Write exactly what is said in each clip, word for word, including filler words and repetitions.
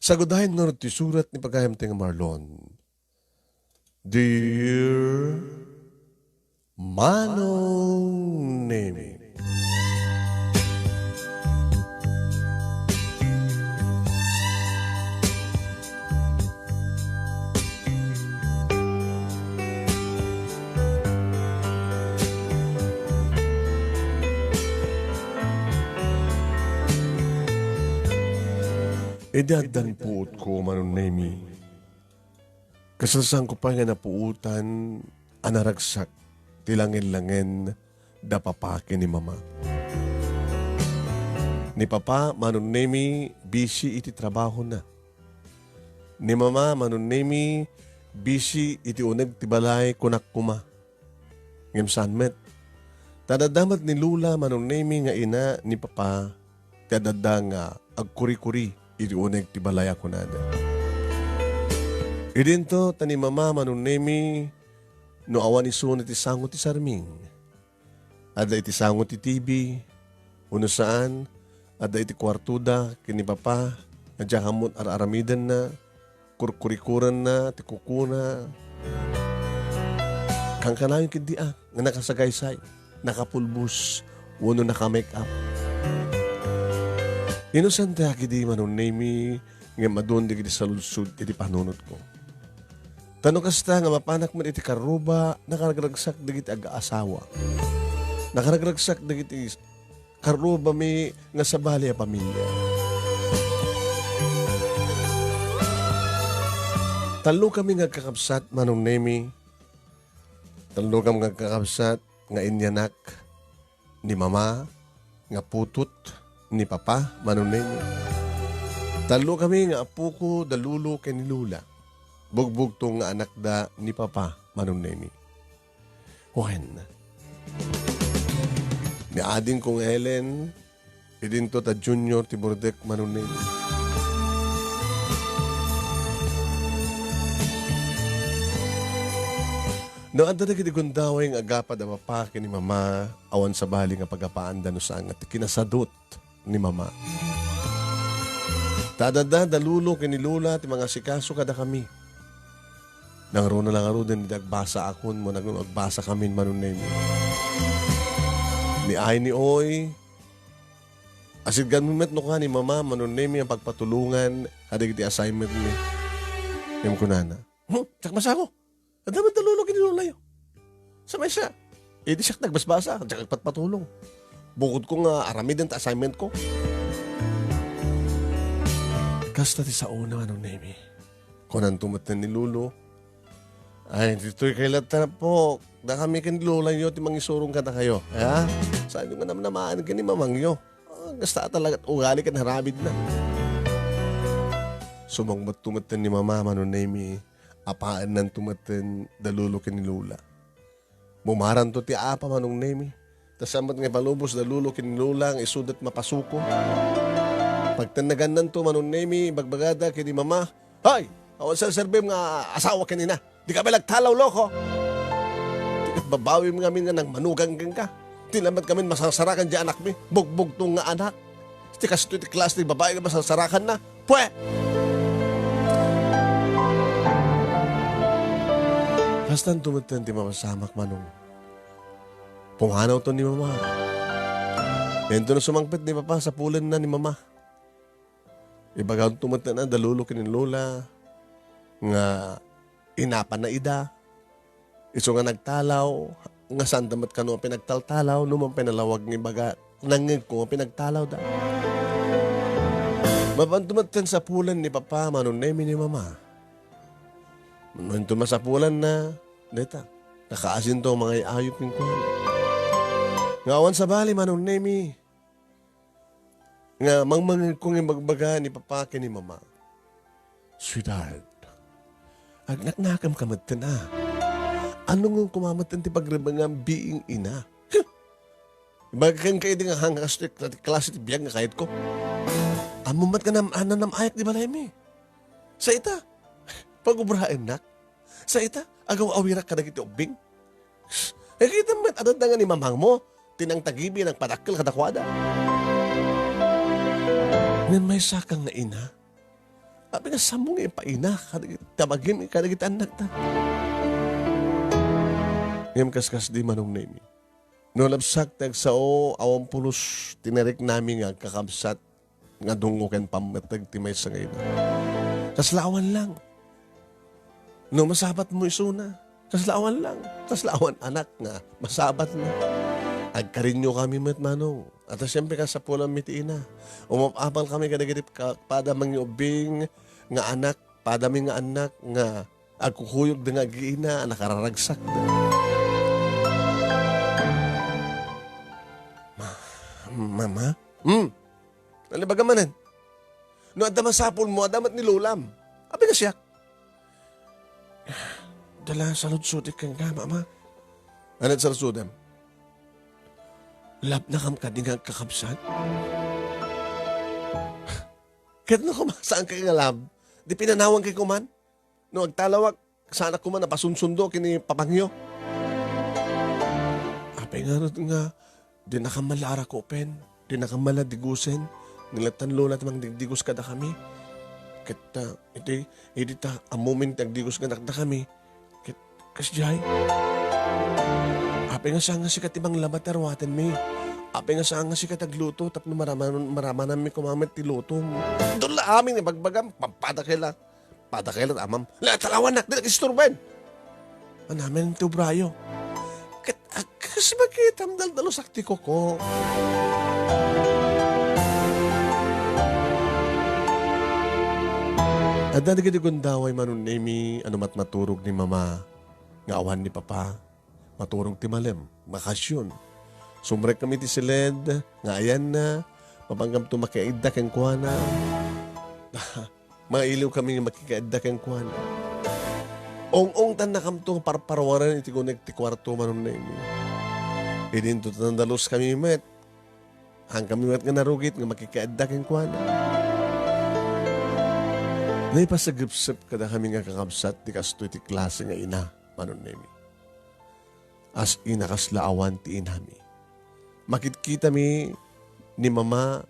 Sagudayen ngarud ti surat ni pagayam ti nga Marlon. Dear Manong Nemi. Idi addan puotko, Manong Nemi, kasla saanko pay nga napuotan a naragsak ti langen-langen da papa ken ni mama. Ni papa, Manong Nemi, bisi iti trabahona. Ni mama, Manong Nemi, bisi iti uneg ti balay, kunak koma. Ngem saan met. Ta adda met ni Lola, Manong Nemi, nga ina ni papa, ti adda nga agkuri-kuri iti uneg ti balay a kunada. Idinto ta ni mama, Manong Nemi, no awan isuna ti sango ti sarming, adda iti sango ti T V, wenno saan, adda iti kuartoda ken ni papa, nga diak ammo ar-aramidenna, kurkurikuranna ti kukuna. Kankanayon ketdi a nga nakasagaysay, nakapulbos, wenno naka-make-up. Inosente a ketdi, Manong Nemi, ngem adun dagiti saludsod iti panunotko. Ta no kasta nga mapanak met iti karruba, nakaragragsak dagiti ag-asawa. Nakaragragsak dagiti karrubami nga sabali a pamilia. Tallokami nga agkakabsat, Manong Nemi. Tallokam nga agkakabsat nga inyanak ni mama, nga putot ni papa, Manong Nemi. Tallokami nga apoko da lolo ken ni lola. Bugbugtong nga anakda ni papa, Manong Nemi. Wen, ni adingko nga Helen, idinto ta junior ti burdek, Manong Nemi. No adda dagiti gundaway nga agapad a papa ken ni mama, awan sabali nga pagapaanda no saan nga ti kinasadut ni mama. Ta adda da lolo ken ni lola ti mangasikaso kadakami. Nangruna la ngaruden idi agbasa akon, mo nagno agbasa kamin, Manong Nemi. Ni ay ni oy, asidgan mi met no kua ni mama, Manong Nemi, ang pagpatulongan kadagiti assignment mi. Ngem kunana, "Hmm, diak masango. Adda met da lolo ken ni lolayo. Sa maysa, idi siak nagbasbasa, diak agpatpatulong. Bukodko nga aramiden ta assignment ko." Kasta ti saona, Manong Nemi. Kunanto met ni lolo, "Ay, ditoy kay latta po. Dakami ken ni lolayo ti mangisurong kadakayo, ha? Saanyo nga namnamaan ken ni mamangyo. Ah, kasta talaga ugali ken aramidna." Sumangbatto met ni mama, Manong Nemi. Apaennanto met da lolo ken ni lola. Bumaranto ti apa, Manong Nemi. Ta saan met nga ipalubos da lolo ken ni lola nga isuda ti mapasuko. Pagtennagannanto, Manong Nemi, ibagbagada ken ni mama, "Hay! Awan serserbim nga asawa ken ina. Dika met agtalaw, loko! Ti ket babawim ngamin nga nangmanugang kenka. Ti lamet ngamin masarsarakan diay anakmi. Bugbugtong nga anak. Ti kastoy ti klase ti babai nga masarsarakanna. Pwe!" Kastanto met ti mapasamak, Manong. Pumanawto ni mama. Inton sumangpet ni papa, sapulenna ni mama. Ibaganto met da lolo ken ni lola nga inapanna ida. Isu nga nagtalaw, nga saan da met kano a pinagtaltalaw, no man pay nalawag nga ibaga, nangngegko nga pinagtalawda. Mapanto met ken sapulan ni papa, Manong Nemi, ni mama. No inton masapulanna, dayta, nakaasinto a mangay-ayup kenkuana. Nga awan sabali, Manong Nemi, nga mangmangegko nga imbagbaga ni papa ken ni mama. Sweetheart, agnaknakemka metten a. Ania nga koma metten ti pagrebengam being ina? Huh! Ibaga kenka idi nga haan nga kastoy ti klase ti biag nga kayatko. Ammom met nga nam-, nanam-ayak ti balaymi. Sa ita, pagubraennak. Sa ita, agaw-awirak kadagiti ubbing. Ay, kitam met, adda nga ni mamangmo, ti nangtagibi, nangpadakkel kadakuada. Ngem maysaka nga ina, Apay nga saanmo nga ipaina kadagiti, ti abagim kadagiti annakta? Ngem kaskasdi, Manong Nemi. No labsak ti agsao, awan pulos ti nariknami nga agkakabsat nga dungo ken pammetteg ti maysa nga ina. Kasla awan lang. No masabatmo isuna, kasla awan lang. Kasla awan anak nga masabatna. Agkarinyokami met, Manong. At siyempre, kasapulanmi ti ina. Umap-apal kami kadagiti ka-, pada mangiubbing nga anak, padami nga annak nga agkukuyogda nga agiina a nakararagsakda. Ma-, Mama? Hmm. Nalibagam manen. No adda masapulmo, adda met ni Lolam. Apay nga siak? Dala, saludsodik kenka, Mama. Ania ti saludsodem? Love nakam kadi nga agkakabsat? Ket no koma, saan ka nga love? Di pinanawan kay kuman? No agtalawak, saanak koma a pasunsundo ken ni papangyo. Apay ngarud nga dinakam la arakupen, dinakam la digusen, ni la ti Lola ti mangdigdigos kadakami. Ket, ah, iti, iti ta, ammom ti agdigos kadakami. Ket, kasdiay. Apay nga saan nga sika ti manglaba ti aruatenmi? Apay nga saan nga sika ti agluto tapno maraman-, maramananmi koma met ti lutom? Dayta la amin nga ibagbagam, pampada kay la. Pada kay la, Amam. La, talawannak, di nag-isturben. Anamen ti obrayo. Ket, ag-, kas makitam, daldalusak ti koko. Adda dagiti gundaway, Manong Nemi, a no matmaturog ni Mama nga awan ni Papa, maturog ti malem, bakasyon. Sumrek kami ti siled nga ayanna, mapankamto makiaidda kenkuana. Mailiw kami nga makikaadda kenkuana. Ong-ongtannakamto nga parparuaren iti guneg ti kuarto, Manong Nemi. Idinto ta nandalus kami met. Haan kami met nga narugit nga makikaadda kenkuana. Naipasagepsep kadakami nga kakabsat ti kastoy ti klase nga ina, Manong Nemi. As in a kasla awan ti inami. Makitkitami ni Mama,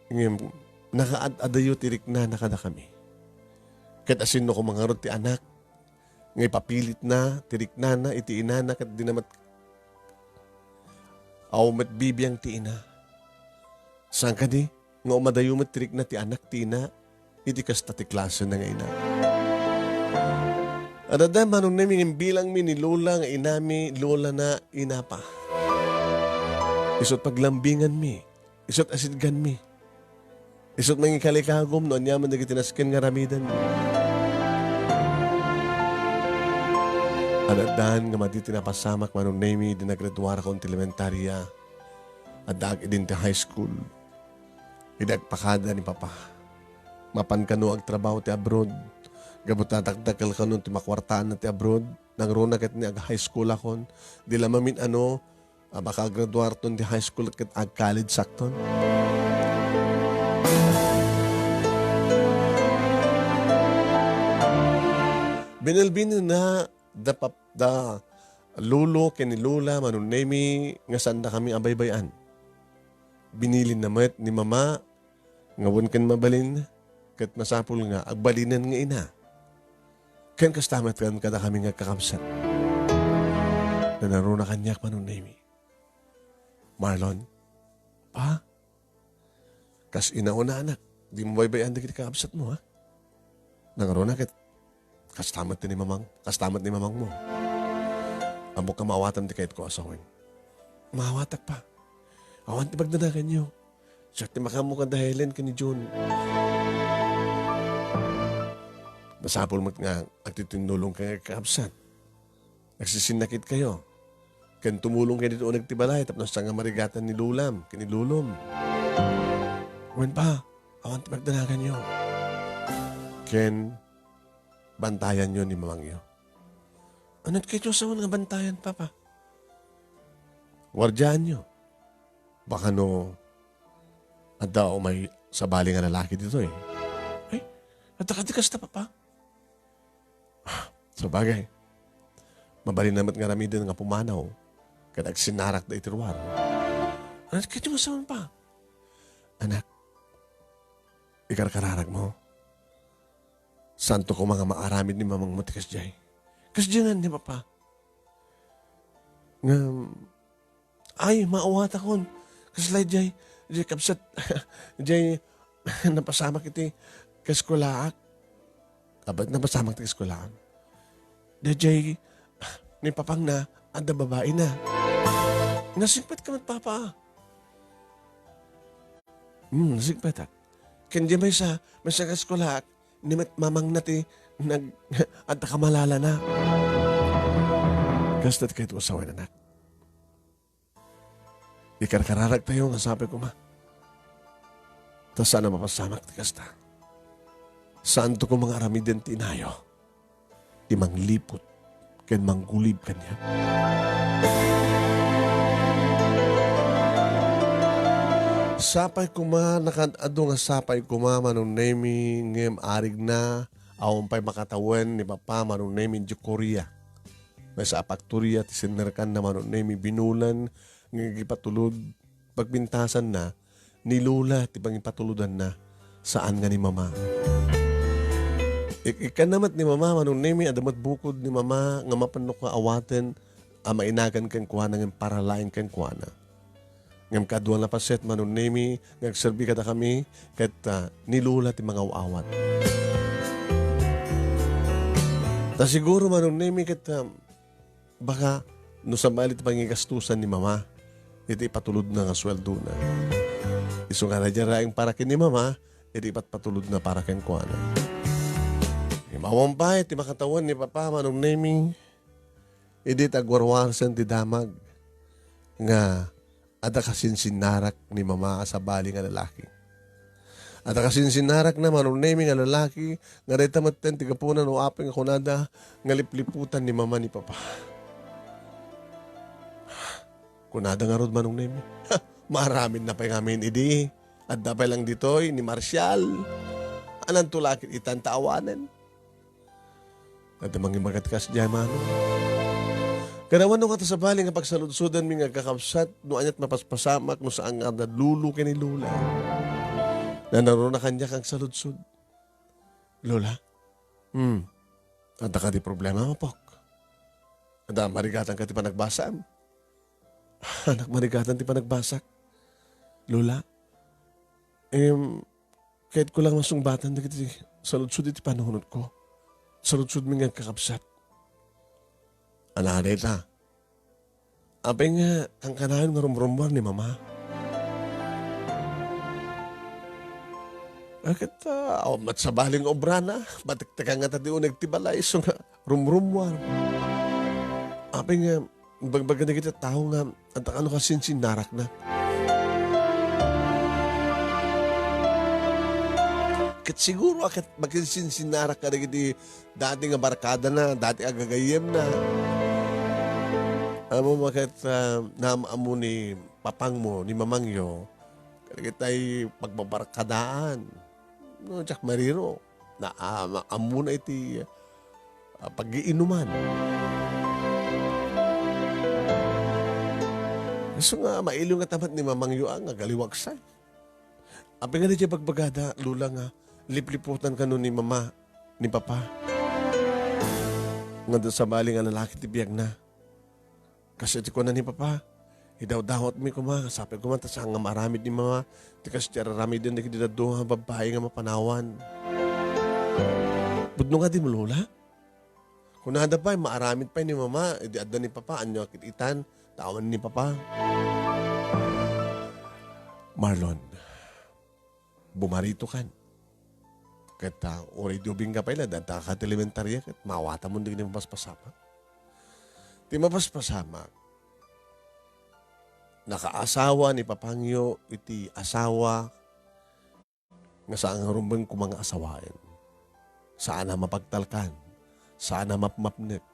ngem nakaad-adayo ti riknana kadakami. Ket asinno koma ngarud ti anak nga ipapilitna ti riknana iti inana ket dina met, awan met bibiang ti ina. Saan kadi nga umadayo met ti rikna ti anak ti ina iti kasta ti klasena nga ina? Adda, Manong Nemi, ngem bilangmi ni Lola nga inami, Lolana, inapa. Isu't paglambinganmi, isu't asidganmi, isu't mangikalikagum no aniaman dagiti nasken nga aramidenmi. Addan nga madi ti napasamak, Manong Nemi, idi nagraduarakon ti elementaria, addaak idin ti high school. Idi agpakada ni Papa, mapan kano agtrabaho ti abroad. Gapu ta dakdakkel kano ti makuartaanna ti abroad, nangruna ket ni ag-high school akon. Di la mamin-ano a makagraduarton ti high school ket ag-college sakton. Binalbinenna da pap-, da lolo ken ni lola, Manong Nemi, nga saandakami a baybay-an. Binilinna met ni Mama nga wen ken mabalin, ket masapul nga agbalinen nga ina. Ken kasta met ken kadakami nga agkakabsat. Nangruna kaniak, Manong Nemi. Marlon, Pa, kas ina una, anak, dimo baybay-an dagiti kakabsatmo, ha? Nangruna ket kasta met ti ni mamang, kasta met ni mamangmo. Ammok a maawatam ti kayatko a sawen. Maawatak, Pa. Awan ti pagdanaganyo. Siak ti makaammo kada Helen ken ni Jun. Masapul met nga agtitinnulongkayo nga kakabsat. Nagsisinnakitkayo. Ken tumulongkayo ditoy uneg ti balay tapno saan nga marigatan ni lolam ken ni lolom. Wen, Pa, awan ti pagdanaganyo. Ken bantayanyo ni mamangyo. Ania ti kayatyo a sawen nga bantayan, Papa? Wardiaanyo. Baka no adda umay sabali nga lalaki ditoy. Ay, adda kadi kasta, Papa? Sabagay, mabalinna met nga aramiden nga pumanaw ket agsinarakda iti ruar. Ania ti kayatyo a sawen, Pa? Anak, ikarkararagmo. Saanto koma nga maaramid ni mamangmo ti kasdiay. Kasdiay nga ni papa. Ngem, ay, maawatakon. Kasla jay, jay kabsat, jay napasamak iti kaskulaak. Kabat napasamak ti kaskulaak. Dayjay ni papangna, adda babaina. Nasingpetka met, papa. Hmm, nasingpetak. Ken di maysa, maysa nga eskulaak, ni met mamangna ti nag-, adda kamalalana. Kasta ti kayat ko sawen, anak. Ikarkararagtayo nga sapay koma. Ta saan a mapasamak ti kasta. Saanto koma nga aramiden ti inayo. Ti mangliput ken manggulib kaniak. Sapay koma, nakan-adu nga sapay koma, Manong Nemi, ngem arigna, awan pay makatawen ni Papa, Manong Nemi, idiay Korea. Maysa a faktoria ti sinnerkanna, Manong Nemi, binulan, nga agipatulod, pagbintasanna, ni Lola ti pangipatulodanna, saan nga ni Mama. Ik-, ikkanna met ni Mama, Manong Nemi, adda met bukod ni Mama nga mapanno ka awaten a mainagan kenkuana ngem para laeng kenkuana. Ngem kaduana paset, Manong Nemi, nga agserbi kadakami ket, ah, ni Lola ti mangaw-awat. Ta siguro, Manong Nemi, ket, ah, baka no sabali ti pangigastusan ni Mama iti ipatulodna nga suweldona. Isu nga nadya laeng para ken ni Mama iti ipatpatulodna para kenkuana. Ngem awan pay ti makatawen ni Papa, Manong Nemi, idi ti agwarwarsen ti damag nga adda kasinsinnarak ni Mama a sabali nga lalaki. Adda kasinsinnarakna, Manong Nemi, nga lalaki, nga dayta metten ti gapuna no apay nga kunada nga lipliputan ni Mama ni Papa. Kunada ngarud, Manong Nemi, maaramidna pay ngamin idi. Adda pay lang ditoy ni Marcial. Ananto la ket itan ta awanen. Adda mangibaga ti kasdiay, Manong. Kanawan no kata sabali nga pagsaludsodanmi nga agkakabsat, no aniat mapaspasamak, no saan nga adda lolo ken ni lola. Nanaruna kaniak nga agsaludsod. Lola? Hmm. Adda kadi problema, apok? Adda marigatan ka ti panagbasam? Anak, marigatan ti panagbasak. Lola? Em, Kayatko lang masungbatan dagiti saludsod iti panunotko. Saludsodmi nga agkakabsat. Ania dayta? Apay nga kankanayon nga rumrummuar ni Mama? Ket, ah, awan met sabali nga obrana. Batektekan ngata ti uneg ti balay, isu nga rumrummuar. Apay nga Imbagbaga dagiti tao nga adda kano kasinsinnarakna. Ket siguro a ket makinsinsinnarak kadagiti dati nga barkadana, dati a gagayyemna. Ammom a ket, ah, naam-ammo ni papangmo, ni mamangyo, kadagitay pagbabarkadaan. No, diak mariro. Na, ah, ma-, ammona iti, ah, pag-iinuman. Isu nga, mailiw nga tamat ni mamangyo, ah, nga agaliwagsay. Apay nga daydiay bagbagada, Lola, nga lipliputan kano ni Mama, ni Papa? Nga adda sabali nga lalaki ti biagna. Kas iti kuna ni Papa, idawdawatmi koma, sapay koma ta saan nga maaramid ni Mama ti kas ti ar-aramiden dagiti dadduma nga babbai nga mapanawan. Pudno nga di mo, Lola? Kunada pay, maaramid pay ni Mama, idi adda ni Papa, ania ket itan, ta awan ni Papa. Marlon, bumarito kan. Ket, ah, uray di ubing ka pay la, adda ka ti elementaria, ket maawatam dagiti mapaspasamak. Ti mapaspasamak, nakaasawa ni papangyo iti asawa nga saan nga rumbeng koma nga asawaen. Saan a mapagtalkan, saan a mapmapnek,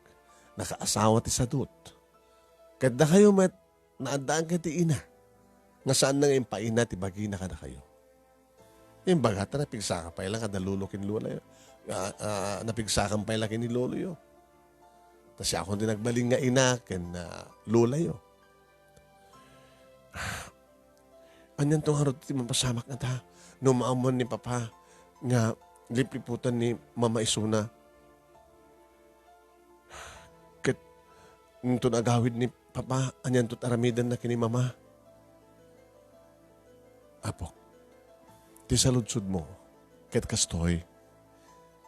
nakaasawa ti sadut. Ket dakayo met, naaddaan ket ti ina, nga saanna nga impaina ti bagina kadakayo. Imbaga ta napigsaka pay la kada lolo ken lolayo. Ah, ah, napigsakam pay la ken ni loloyo. Ta siakon ti nagbalin nga ina ken, ah, lolayo. Anianto ngarud ti mapasamak ngata no maammuan ni Papa nga lipliputan ni Mama isuna. Ket inton agawid ni Papa, anianto ti aramidenna ken ni Mama? Apok, ti saludsodmo ket kastoy.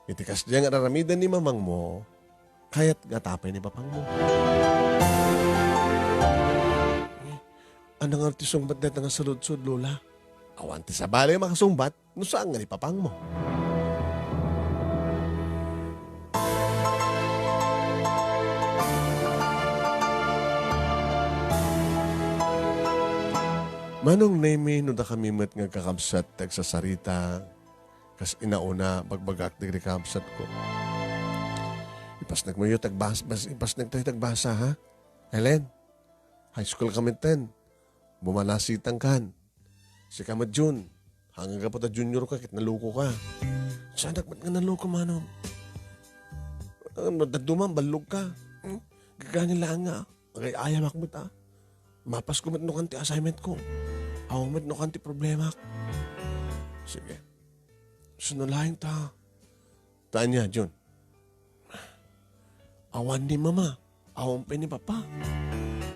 Iti kasdiay nga ar-aramiden ni mamangmo, kayat nga atapay ni papangmo. Eh, ania ngarud ti sungbat dayta nga saludsod, Lola? Awan ti sabali a makasungbat no saan nga ni papangmo. Manong Nemi, no dakami met nga agkakabsat ti agsasarita, kas inauna, bagbagak dagiti kakabsatko. Ipasnekmoyo ti agbas-, bas-, ipasnektayo ti agbasa, ha? Helen, high school ka metten. Bumanasitang kan. Sika met, Jun. Anggapo ta junior ka, ket naluko ka. Saanak met nga naluko, Manong. Ano, dadduma, ballog ka. Hmm? Gagangin laeng nga. Agay-ayamak met, ah. Mapasko met no kan ti assignment ko. Awan met no kan ti problemak. Sige. Suno laeng ta. Ta ania, Jun? Awan ni Mama. Awan pay ni Papa.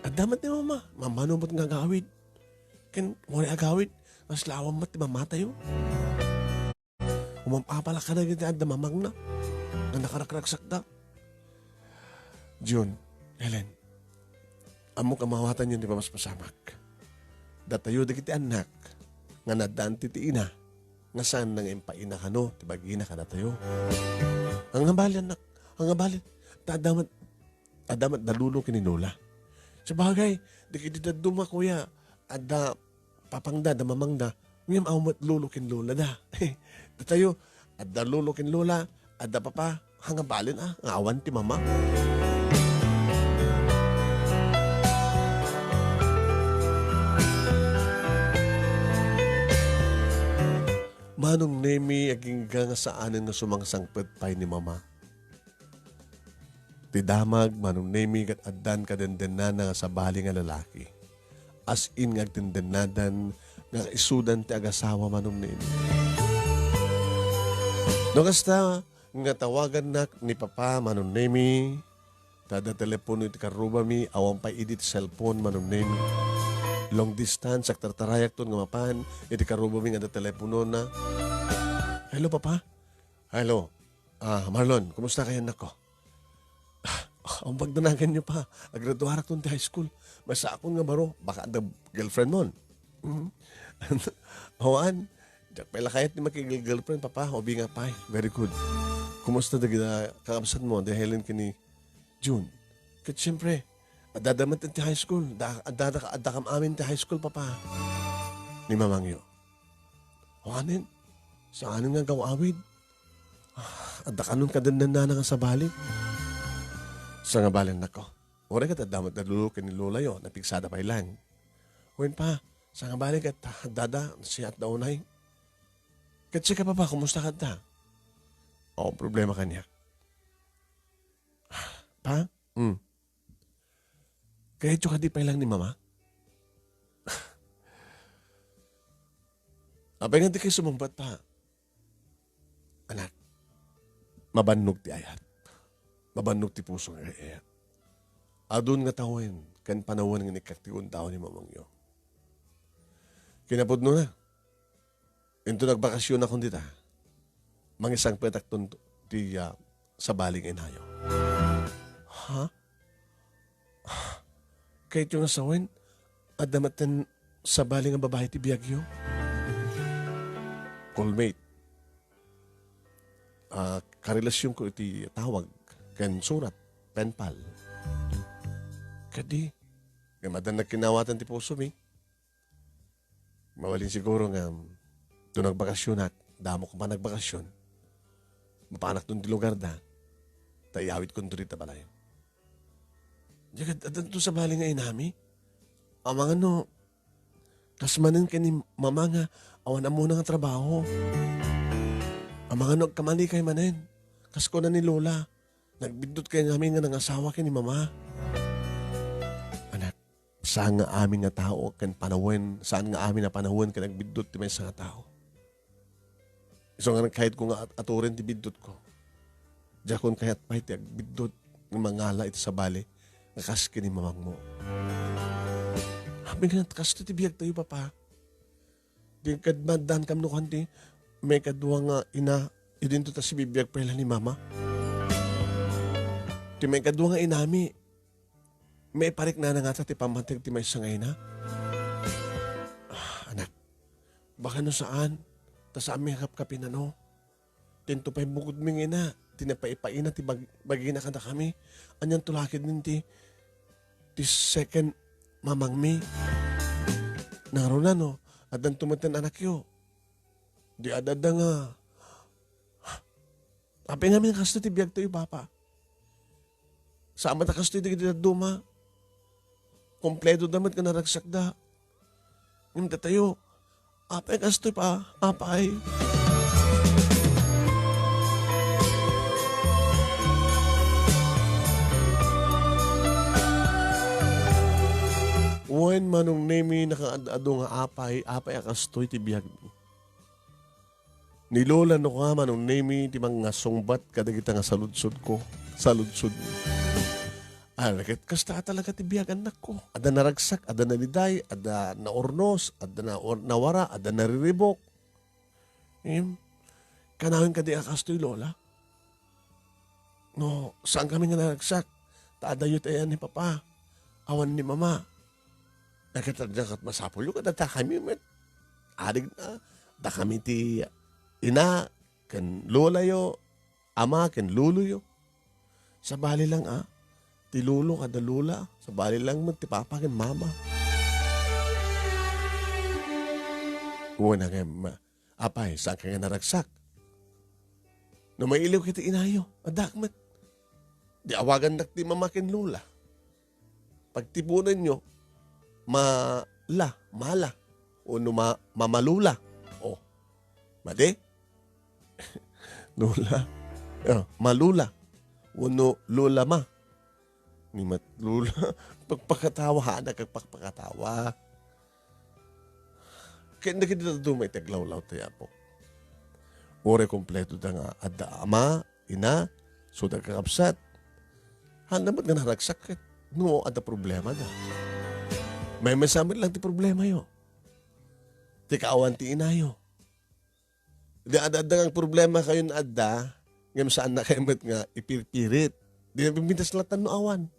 Adda met ni Mama. Mamano met nga agawid. Ken, uray agawid, kasla awan met ti mamatayo. Umampapalak kadagiti adda mamangna nga nakarakraksakda. Jun, Helen, ammok a maawatanyo ti pamaspasamak. Datayo dagiti annak nga naaddaan ti, ti ina nga saanna nga impaina kano ti bagina kadatayo. Angabali, annak, angabali. Ta adda met, adda met da lolo ken ni lola. Sabagay, dagiti dadduma, kuya, adda papangda, adda mamangda, ngem awan met lolo ken lolada. Datayo, adda lolo ken lola, adda papa, angabali, ah, nga awan ti mama. Manong Nemi, agingga nga saanen nga sumangsangpet pay ni mama. Ti damag, Manong Nemi, ket addan kadendennana nga sabali nga lalaki. As in nga agtendennadan nga kaisudan ti agasawa, Manong Nemi. No kasta nga tawagannak ni Papa, Manong Nemi, ta adda telepono iti karrubami, awan pay idi ti cellphone, Manong Nemi. Long distance, agtartarayakton nga mapan iti karrubami nga adda teleponona. Hello, Papa? Hello. Ah, Marlon, kumusta kayo, anak ko? Ah, ang pagdanagan niyo pa, agraduarakton ti high school. Masakon nga baro, baka adda girlfriend mon. Mhm. Awan, diak pay la kayat ti makigirlfriend, papa, ubing nga pay. Very good. Kumusta dagiti kakabsat mo, di Helen ken ni June? Ket siyempre, adda met ti high school. Da, adda, adda kam amin ti high school, papa. Ni mamangyo. Awanen, saanen nga agaw-awid. Ah, adda kanon kadennennana nga sabali. Sangabali, anak ko. Uray ket adda met da lolo ken ni lolayo, napigsada pay laeng. Wen pa, sangabali ket addada, siak da unay. Ket sika, papa, kumusta kanta? Awan problema kaniak. Pa? Hmm. Kayatyo kadi pay laeng ni mama? Apay nga di kayo sumungbat, pa? Anak, mabannog ti ayat. Mabannog ti puso nga ay-ayat. Adun nga tawen ken panawen nga inikkat ti untaw ni mamangyo. Kinapudno na. Inton nagbakasyon akon dita, mangisangpetakton ti, ah, sabali nga inayo. Ha? Kayatyo nga sawen, adda met ten sabali nga babai ti biagyo? Callmate. Ah, karelasyonko iti tawag ken surat, pen pal. Kadi, ngem adda nagkinawatan ti pusomi. Mabalin siguro nga, um, to nagbakasyonak, damo ko pa nagbakasyon. Mapanak ton ti lugar da, ta iyawid kon to dita balay. Diak, addan to sabali nga inami. Amangan no, kas manen ken ni mama nga awan ammona nga trabaho. Amangan no agkamali kay manen. Kas kuna ni Lola, nagbiddut kay ngamin nga nangasawa ken ni mama. Anak, saan nga amin nga tao ken panawen, saan nga amin a panawen ken agbiddut ti maysa nga tao. Isu nga nagkayatko nga at-, aturen ti biddutko. Diakon kayat pay ti agbiddut nga mangala iti sabali nga kas ken ni mamangmo. Amin nga kastoy ti biagtayo, Papa. Di kad maaddaankami no kuan ti maikadua nga ina, idinto ta sibibiag pay la ni Mama. Ti maikadua nga inami, maipariknana ngata ti pammateg ti maysa nga ina. Ah, anak, baka no saan, ta saanmi nga kapkapinano. Tinto pay bukodmi nga ina, ti napaipaina ti bag-, bagina kadakami. Anianto la ketdin ti, ti second mamangmi. Nangruna no, addanto met ti anakyo. Di adda nga, apay ngamin kastoy ti biagtayo, Papa. Saan met a kastoy dagiti dadduma. Kompleto da met nga naragsakda. Ngem datayo, apay kastoy pa, apay. Wen, Manong Nemi, nakaad-adu nga apay, apay a kastoy ti biagmi. Ni Lola no kua, Manong Nemi, ti mangngasungbat kadagita nga saludsodko, saludsodmi. Ala ket kasta talaga ti biag, annakko. Adda naragsak, adda naliday, adda naurnos, adda na-, nawara, adda nariribok. Em, kanayon kadi a kastoy, Lola? No, saankami nga naragsak, ta adayo ti ayan ni Papa, awan ni Mama. Dagiti adda ket masapulyo, ket adda kami met. Arig na, dakami ti ina ken lolayo, ama ken loloyo. Sabali lang a, ti lolo kada lola, sabali lang met ti papa ken mama. Wen, ngem, apay, saanka nga naragsak? No mailiwka iti inayo, addak met. Di awagannak ti mama ken lola. Pagtipunenyo, mala, mala, wenno ma-, mamalula. O, madi? Lola. Ah, malula. Wenno lola ma. Ni met lola. Pagpakatawa, anak, agpakpakatawa. Ket dagiti dadduma iti aglawlaw tayo, Apo. Uray kompleto da nga adda ama, ina, so dagiti kakabsat. Haan na met nga naragsak ket no adda problema da. Maymaysa met lang ti problemayo. Ti kaawan ti inayo. Di adda, adda nga problema kayo nga adda, ngem saannakayo met nga ipirpirit. Di na pimpintas latan no awan.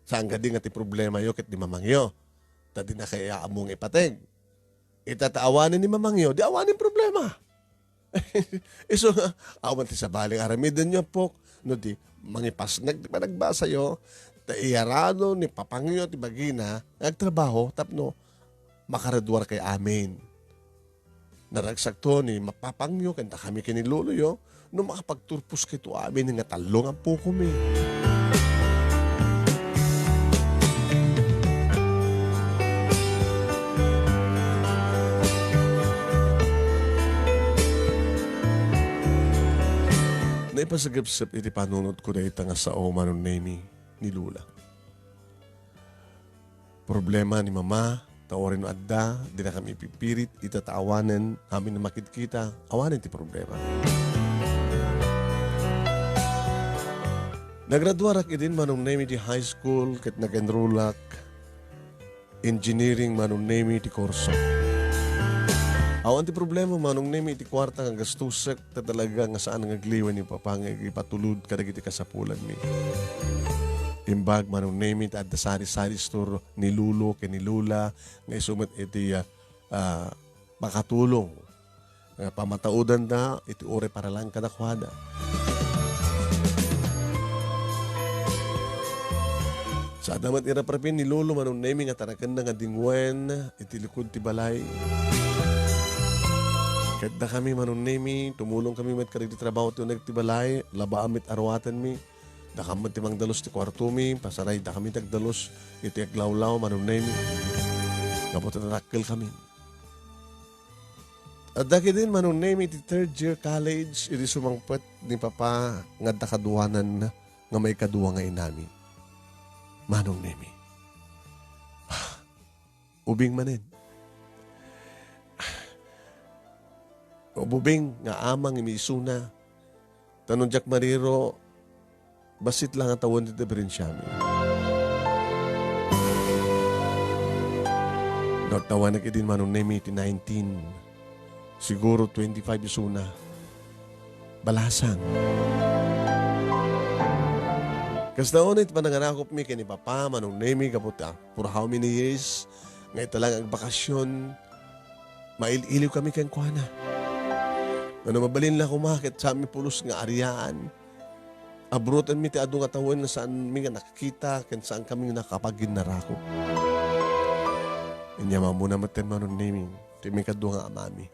Saan kadi nga ti problemayo ket ni mamangyo? Ta dinakayo ammo nga ipateg. Ita ta awanen ni mamangyo, di awanen problema. Isu nga, awan ti sabali nga aramidenyo, Apok, no di mangipasnek ti panagbasayo, ta iyarano ni papangyo ti bagina nga agtrabaho tapno makaraduarkayo amin. Naragsakto ni mapapangyo ken dakami ken ni loloyo, no makapagturposkayto amin nga tallo nga ampokomi. Naipasagepsep iti panunotko dayta nga sao, Manong Nemi, ni Lola. Problema ni Mama, ta uray no adda, dinakami ipipirit, ita ta awanen, amin a makidkita, awanen ti problema. Nagraduarak idin, Manong Nemi, ti high school ket nag-enrollak engineering, Manong Nemi, ti kurso. Awan ti problema, Manong Nemi, iti kuarta nga gastusek, ta talaga nga saan nga agliwen ni Papa nga ipatulod kadagiti kasapulanmi. Imbag, Manong Nemi, ta adda sari-sari store ni Lolo ken ni Lola nga isu met iti, ah, ah, makatulong nga pamataudanda iti uray paralan kadakuada. Saan met iraprapin ni Lolo, Manong Nemi, nga tarakenna nga dingwen iti likud ti balay. Ket dakami, Manong Nemi, tumulong kami met kadagiti trabaho ti uneg ti balay, labaam met a ruatenmi. Dakam met ti mangdalus ti kuartomi, pasaray dakami ti agdalus iti aglawlaw, Manong Nemi. Gapu ta nadakkel kami. Adda ketdin, Manong Nemi, iti third year college, idi sumangpet ni Papa nga adda kaduanan nga maikadua nga inami. Manong Nemi. Ubing manen. ububing nga amang imi isuna. Ta no diak mariro, bassit la nga tawen ti diferensiami. No tawanak idin Manong Nemi iti nineteen, siguro twenty-five isuna. Balasang. Kasta unay ti panangarakupmi ken ni Papa, Manong Nemi, gapu ta puro how many years nga ita lang agbakasyon, mail-iliw kami kenkuana. Ngano mabalin la koma ket saanmi pulos nga arian. Abrutenmi ti adu nga tawen nga saanmi nga nakakita ken saan kami nga nakapagginnarakup. Inya mamuna met ten Manong Nemi, ti mikadua nga amami.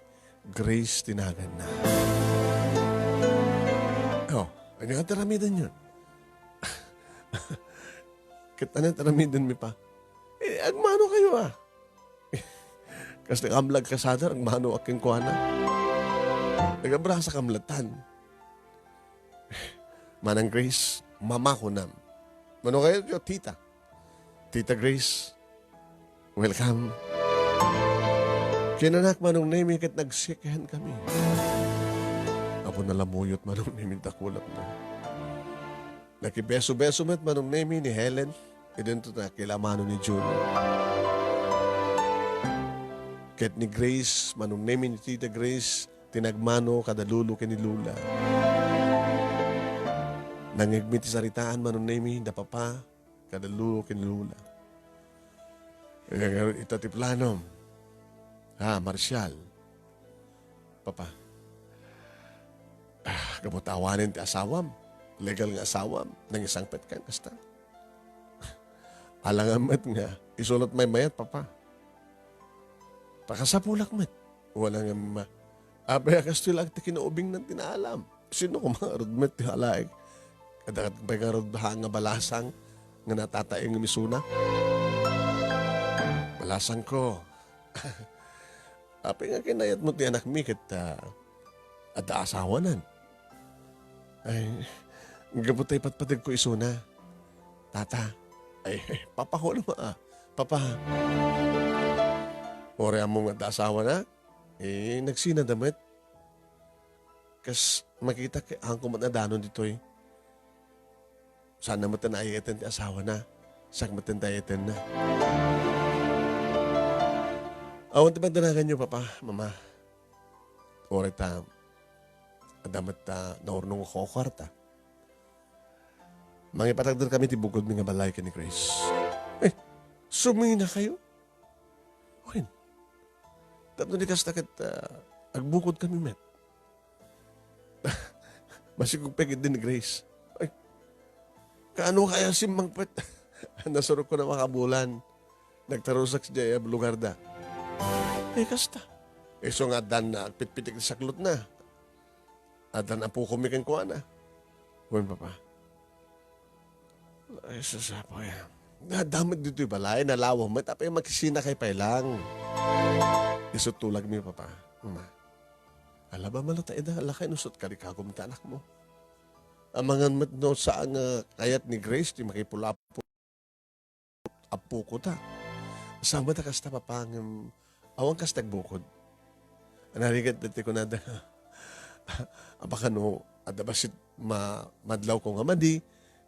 Grace ti naganna. Oh, ania nga taramidenyon? Ket ania taramidenmi pa? Eh, agmano kayo, ah. Kas nakaamlag ka sadar, agmano a kenkuana. Nagabrasa ka amlatan. Manang Grace, mama ko nam. Mano kayo, yo, tita? Tita Grace, welcome. Kinanak Manong Nemi ket nagsikahan kami. Apo nalamuyot Manong Nemi dakulak na. Nakibeso-beso met Manong Nemi ni Helen, idinto na kilamano ni Jun. Ket ni Grace, Manong Nemi ni Tita Grace, tinagmano kada lolo ken ni lola. Nangngegmi ti saritaan Manong Nemi, da papa, kada lolo ken ni lola. Eh, ita ti planom. Ha, Marcial. Papa. Ah, gapu ta awanen ti asawam. Legal nga asawam. Nangisangpet kan kasta. Alangan met nga. Isulat may mayat, papa. Pakasapulak met. Wala nga ma-, apay a kastoy la ti kinaubingnan ti naalam. Sino ko mga rudmet ti halaek? Kada kat bay nga rud ha nga balasang nga natataeng misuna. Balasang ko. Apay nga kinayat mo ti anak mi ket, ah, adda asawanan? Ay, gapu tay patpateg ko isuna. Tata. Ay, papa ko naman, ah. Papa. Ore ammo nga adda asawana? Eh, nagsina da met. Kas makita ket, angko met a danon ditoy. Saan na met a naayatan ti asawana. Siak met ti naayatan na. Awan ti pagdanaganyo, Papa, Mama. Oray ta, adda met ta naurnong a kukuarta. Mangipatagder kami ti bukodmi nga balay ken ni Grace. Eh, sumina kayo? Wen, tapno di kasta ket, ah, agbukod kami met. Masikog pay ket din ni Grace. Ay, kaano kaya simmangpet? Nasurok ko na makabulan. Nagtarusak siya lugar da. Eh, kasta. Isu nga addan na agpitpitik ti saklot na. Addan apo ko mi kenkuana. Wen, Papa. Ay, sus, apo, ya. Nadamit ditoy balay, nalawa met, apay makisina kay pay lang. Isu tulagmi, Papa. Ma. Alaba malata ida, lakay no sut kalikagum ta anak mo. Amangan met no saan nga kayat ni Grace ti makipulapo. Apo ko ta. Sama ta kasta, Papa, ngem awan kasta agbukod. Narigat dati kunada. Apakano, adda bassit ma-, madlaw ko nga madi,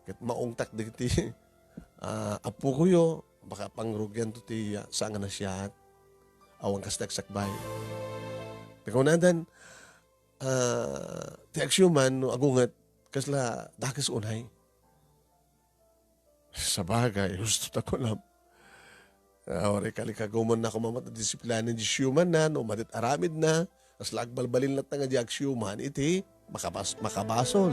ket maungtak dagiti, ah, apo ko yo, baka pangrugian to ti, ah, saan nga nasiat. Awan kasta agsakbay. Ti kunadan, ah, ti agsiuman no agunget, kasla dakes unay. Sabagay, husto ta kunam. Ah, uray kalikaguman na kumamat a disiplina ni siuman na, no, madet aramid na, kasla agbalbalin latta nga di agsiuman, iti makabas-, makabasol.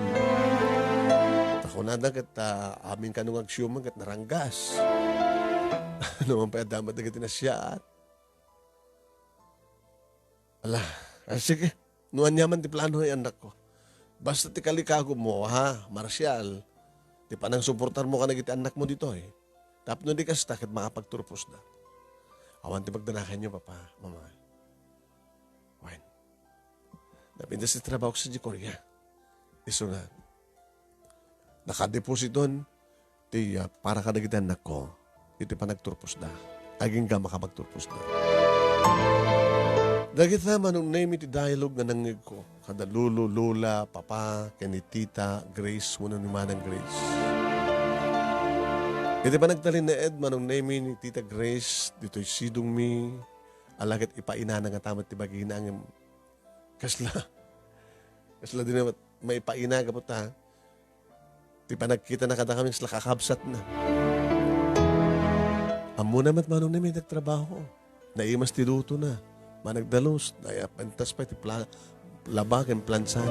Ta kunada ket, ah, amin kano nga agsiuman ket naranggas. Ano man pay adda met dagiti nasiat. Ala, ah, sige. No ania man ti plano, ay, anakko. Basta ti kalikago mo, ha, Marcial, ti panangsuportar mo kadagiti annak mo ditoy. Tapno di kasta, ket makapagturpos da. Awan ti pagdanakanyo, Papa, Mama. Wen. Napintas ti trabaho sa di Korea. Isu nga, nakadepositon ti, ah, para kadagiti annakko iti panagturposda. Agingga makapagturposda. Dagita, Manong Nemy, ti dialogue nga nangngegko kada lolo, lola, papa, ken ni Tita Grace wenno ni Manang Grace. Iti panagtalinaed, Manong Nemy, ni Tita Grace ditoy sidongmi, ala ket ipainana ngata met ti bagina ngem kasla, kasla di na met maipaina gapu ta ti panagkitana kadakami kasla kakabsatna. Ammona met, Manong Nemy, nagtrabaho. Naimas ti lutona. Managdalus, nayapentas pay ti pla-, laba ken plansana.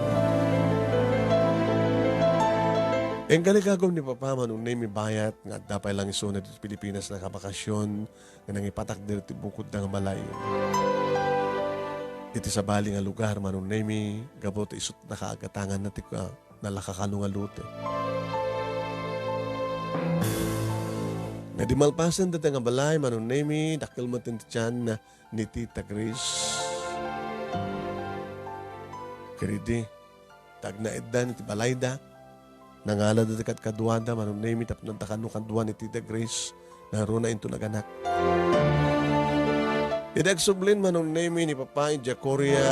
Ken kalikagum ni Papa, Manong Nemy, bayat nga adda pay lang isuna ditoy Pilipinas nakabakasyon nga nangipatakder ti bukodda nga balay. Iti sabali nga lugar, Manong Nemy, gapu ta isut' nakaagatanganna ti ka-, nalakakano nga lote. Nga di malpasen dayta nga balay, Manong Nemy, dakkel met ti tian ni Tita Grace. Ket idi, tagnaedda iti balayda, nangalada ti kadkaduada, Manong Nemy, tapno adda kano kadua ni Tita Grace, naruna inton aganak. Idi agsublin, Manong Nemy, ni Papa idiay Korea,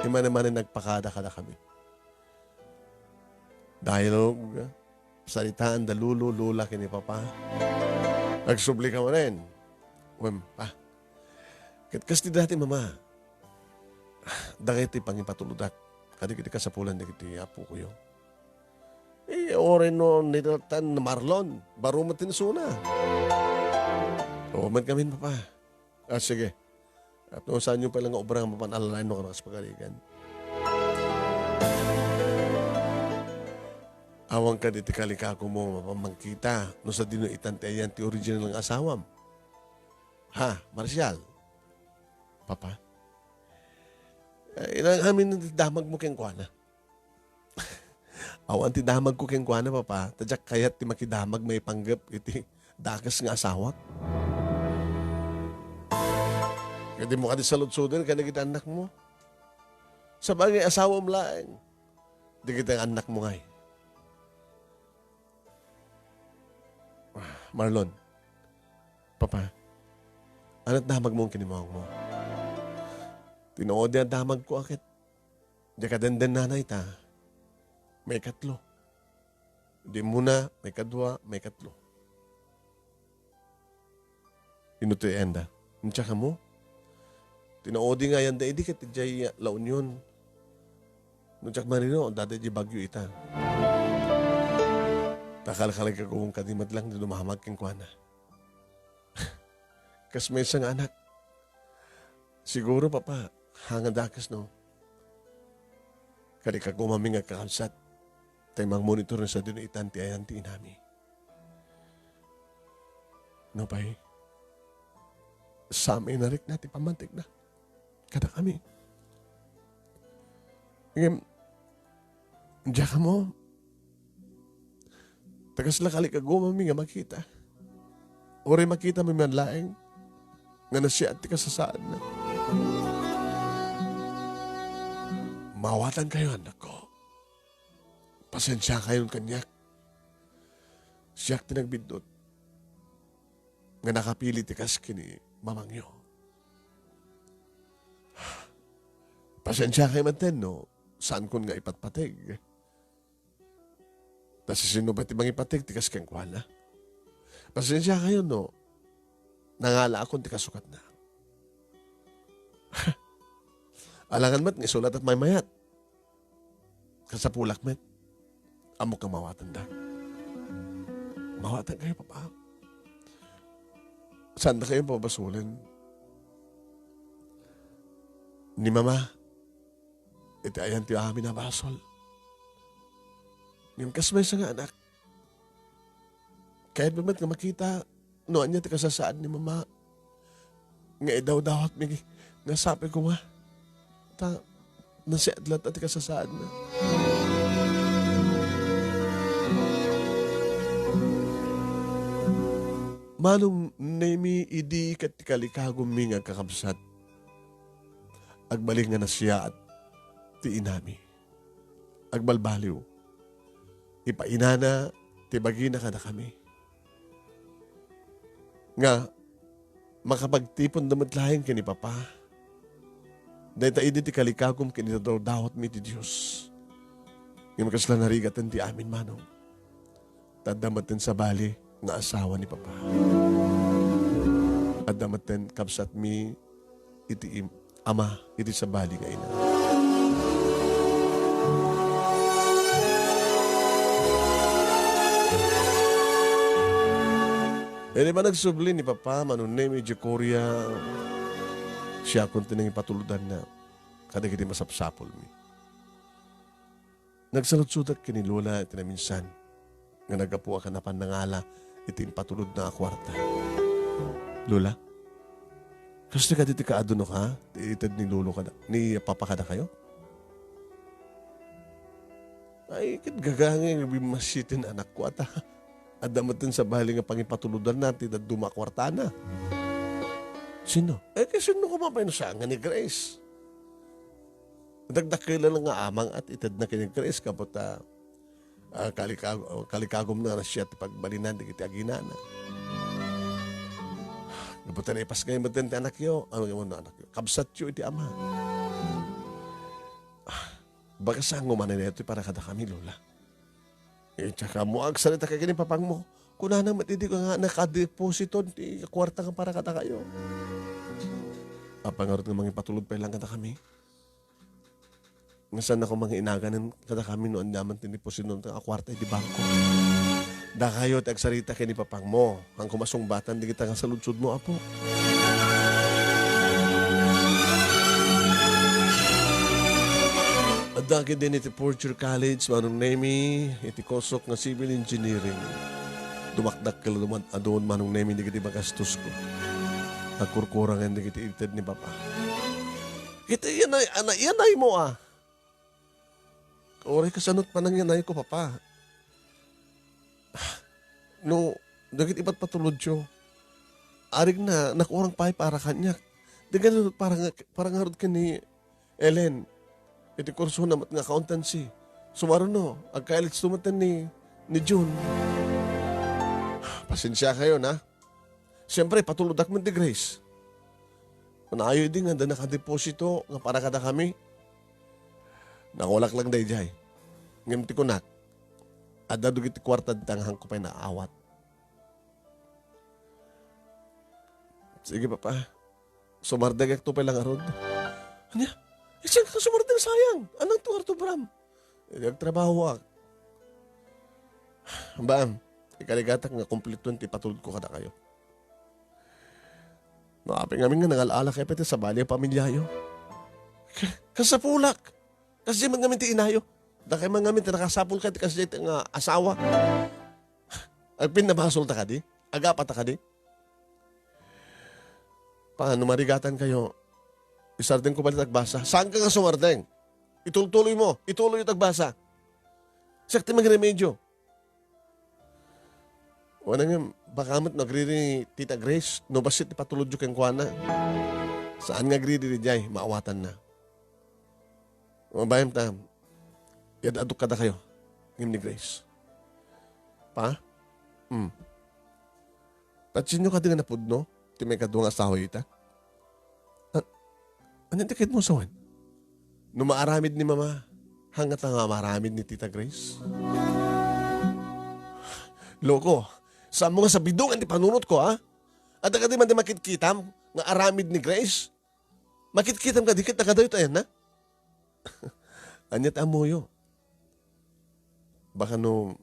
immanamanen nagpakada kadakami. Dialogue, saritaan da lolo, lola, ken ni Papa. Agsubli ka manen. Wen, Pa. Ket kas ti dati, Mama. Dagiti pangipatulodak. Kadagiti kasapulan dagiti apokoyo. Eh, uray no nitatan ni Marlon, baro met ti isuna. Oo, met ngamin, Papa. Ah, sige. At no saanyo pay lang nga obra nga mapan alalaen no kanakas pagarigan. Awan kadi ti kalikago mo mapamangkita no sadino itan ti ayan ti original nga asawam. Ha, Marcial? Papa? Eh, ilan amin ti damag mo kenkuana? Awan ti damagko kenkuana, Papa, ta diak kayat ti makidamag maipanggep iti dakes nga asawak. Ket dimo kadi saludsoden kadagiti annakmo. Sabagay, asawam laeng. Dagiti annakmo ngay. Marlon, Papa, ania ti damagmo ken ni mawangmo? Tinuod nga damagko a ket diak dendennana ita. Maikatlo. Di muna, maikadua, maikatlo. Ino ti ayanda? Intiak kamo? Tinuod nga ayanda idi ket idiay La Union. No diak marino, adda idiay Baguio ita. Ta kalkalikaguem kadi met lang ti dumamag kenkuana. Kas maysa nga anak. Siguro, Papa, ha nga dakes no. Kalikaguem amin nga kakabsat. Tay mangmonitor no sadino itan ti ayan ti inami. Nupay, sa may narikna ti pammantikna kadakami. Ngem, diak kamo, ta kasla kalikaguem amin nga makita. Uray makitami man laeng nga nasiat ti kasasaadna. Mawatankayo, annakko. Pasensiakayon kaniak. Siak ti nagbiddut nga nakapili ti kas ken ni mamangyo. Pasensiakayo met no saankon nga ipatpateg. Ta siasino pay ti mangipateg ti kas kenkuana? Pasensiakayon no nangalaakon ti kasukatna. Alangan met nga isulatak maymayat. Kasapulak met. Ammok nga mawatenda. Mawatankayo, Papa. Saandakayo pabasolen ni Mama. Iti ayan ti amin a basol. Ngem kas maysa nga anak, kayatmi met nga makita no ania ti kasasaad ni Mama nga idawdawatmi nga sapay koma. Ta nasiat latta ti kasasaadna. Manong Nemy, idi ket ti kalikagummi nga agkakabsat, agbalin nga nasiaat ti inami. Agbalbaliw, ipainana ti bagina kadakami nga makapagtiponda met laeng ken ni Papa. Dayta idi ti kalikagum ken idawdawatmi iti Dios. Ngem kasla narigaten ti amin, manong. Ta adda met ti sabali nga asawa ni Papa. Adda met ti kabsatmi iti im-, ama iti sabali nga ina. Idi panagsubli ni Papa, Manong Nemi, idiay Korea, siakon ti nangipatuludanna kadagiti masapsapulmi. Nagsaludsodak ken ni Lola iti naminsan nga naggapuak a napan nangala iti impatulodna a kuarta. "Lola, kastoy kadi ti kaaduno ka, ti ited ni Lolo kada, ni Papa kadakayo?" "Ay, ket gagangay nga bimmasiten anakko, ata. Adda met ti sabali nga pangipatulodanna ti dadduma a kuartana." "Sino?" "Eh, ket sino koma pay no saan nga ni Grace?" Dakdakkel lang nga amang at itedna ken ni Grace, kabat, ah, ah, kalikag-, kalikagumna nga siak ti pagbalinan dagiti aginana. Gapu ta naipas ngay met ti anakyo, ano nga anakyo? Kabsatyo iti ama. Ah, baga saan nga umanay daytoy para kadakami, Lola. Eh, tsaka mo agsarita ka ken ni papangmo. Kunana met idi nga nakadeposito ti kuarta nga para kadakayo. Apay ngarud nga mangipatulod pay lang kadakami? Nga saan ako mangiinaganen kadakami no ania man ti deposito nga kuarta iti bangko? Dakayo ti agsarita ken ni papangmo. Haanko masungbatan dagita nga saludsodmo, Apo. Adda ketdin iti fourth year college, Manong Nemi, iti kusok nga civil engineering. Dumakdakkel a duman-, adun, Manong Nemi, dagiti magastosko. Agkurkurangen dagiti ited ni Papa. Ket iyanay, ana, iyanaymo, a. Uray kasano ti panangyanayko, Papa? No, dagiti ipatpatulodyo, arigna, nakurang pay para kaniak. Di gayam para nga, para ngarud ken ni Ellen, iti kursona met nga accountancy. Sumaruno, agka-college to met ni, ni June. Pasensiakayo, na. Siyempre, patulodak met ni Grace. Kunayo idi nga adda nakadeposito nga para kadakami. Nakulak lang daydiay. Ngem ti kunak, adda dagiti kuarta dita nga haanko pay naawat. Sige, Papa. Sumardengek to pay lang ngarud. Ania? Saan ka sumardeng, sayang? Anang to ngarud, Bram? Idi agtrabahoak. Bam, ikarigatak nga kumpleto ti patulodko kadakayo. No apay ngamin nga nangal-alak kayo pay ti sabali a pamilyayo. Ka-, kasapulak. Kasdi man ngamin ti inayo. Dakay man ngamin ti nakasapul ka ti kasdi nga asawa. Agpinnabasolta kadi? Agapata kadi? Paano, marigatan kayo? Isardeng ko bali ti agbasa. Saan ka nga sumardeng? Itultuloy mo. Ituloy ti agbasa. Siak ti mangremedyo. Wala nga, baka met no agriri ni Tita Grace, no bassit ti patulodyo kenkuana. Saan nga agriri diay, maawatanna. Mabayam ta, yad-adok kadakayo, ngem ni Grace. Pa? Hmm. Patsienyo kadi nga napudno ti maikadua nga asawa ita? A-, ania ti kayatmo sawen? No maaramid ni Mama, hangngata nga maaramid ni Tita Grace? Loko, saanmo nga sabidongan ti panunotko, ha? Adda kadi man ti makitkitam nga aramid ni Grace? Makitkitam kadi ket nakadaytoy a yanna? Ania ti ammoyo? Baka no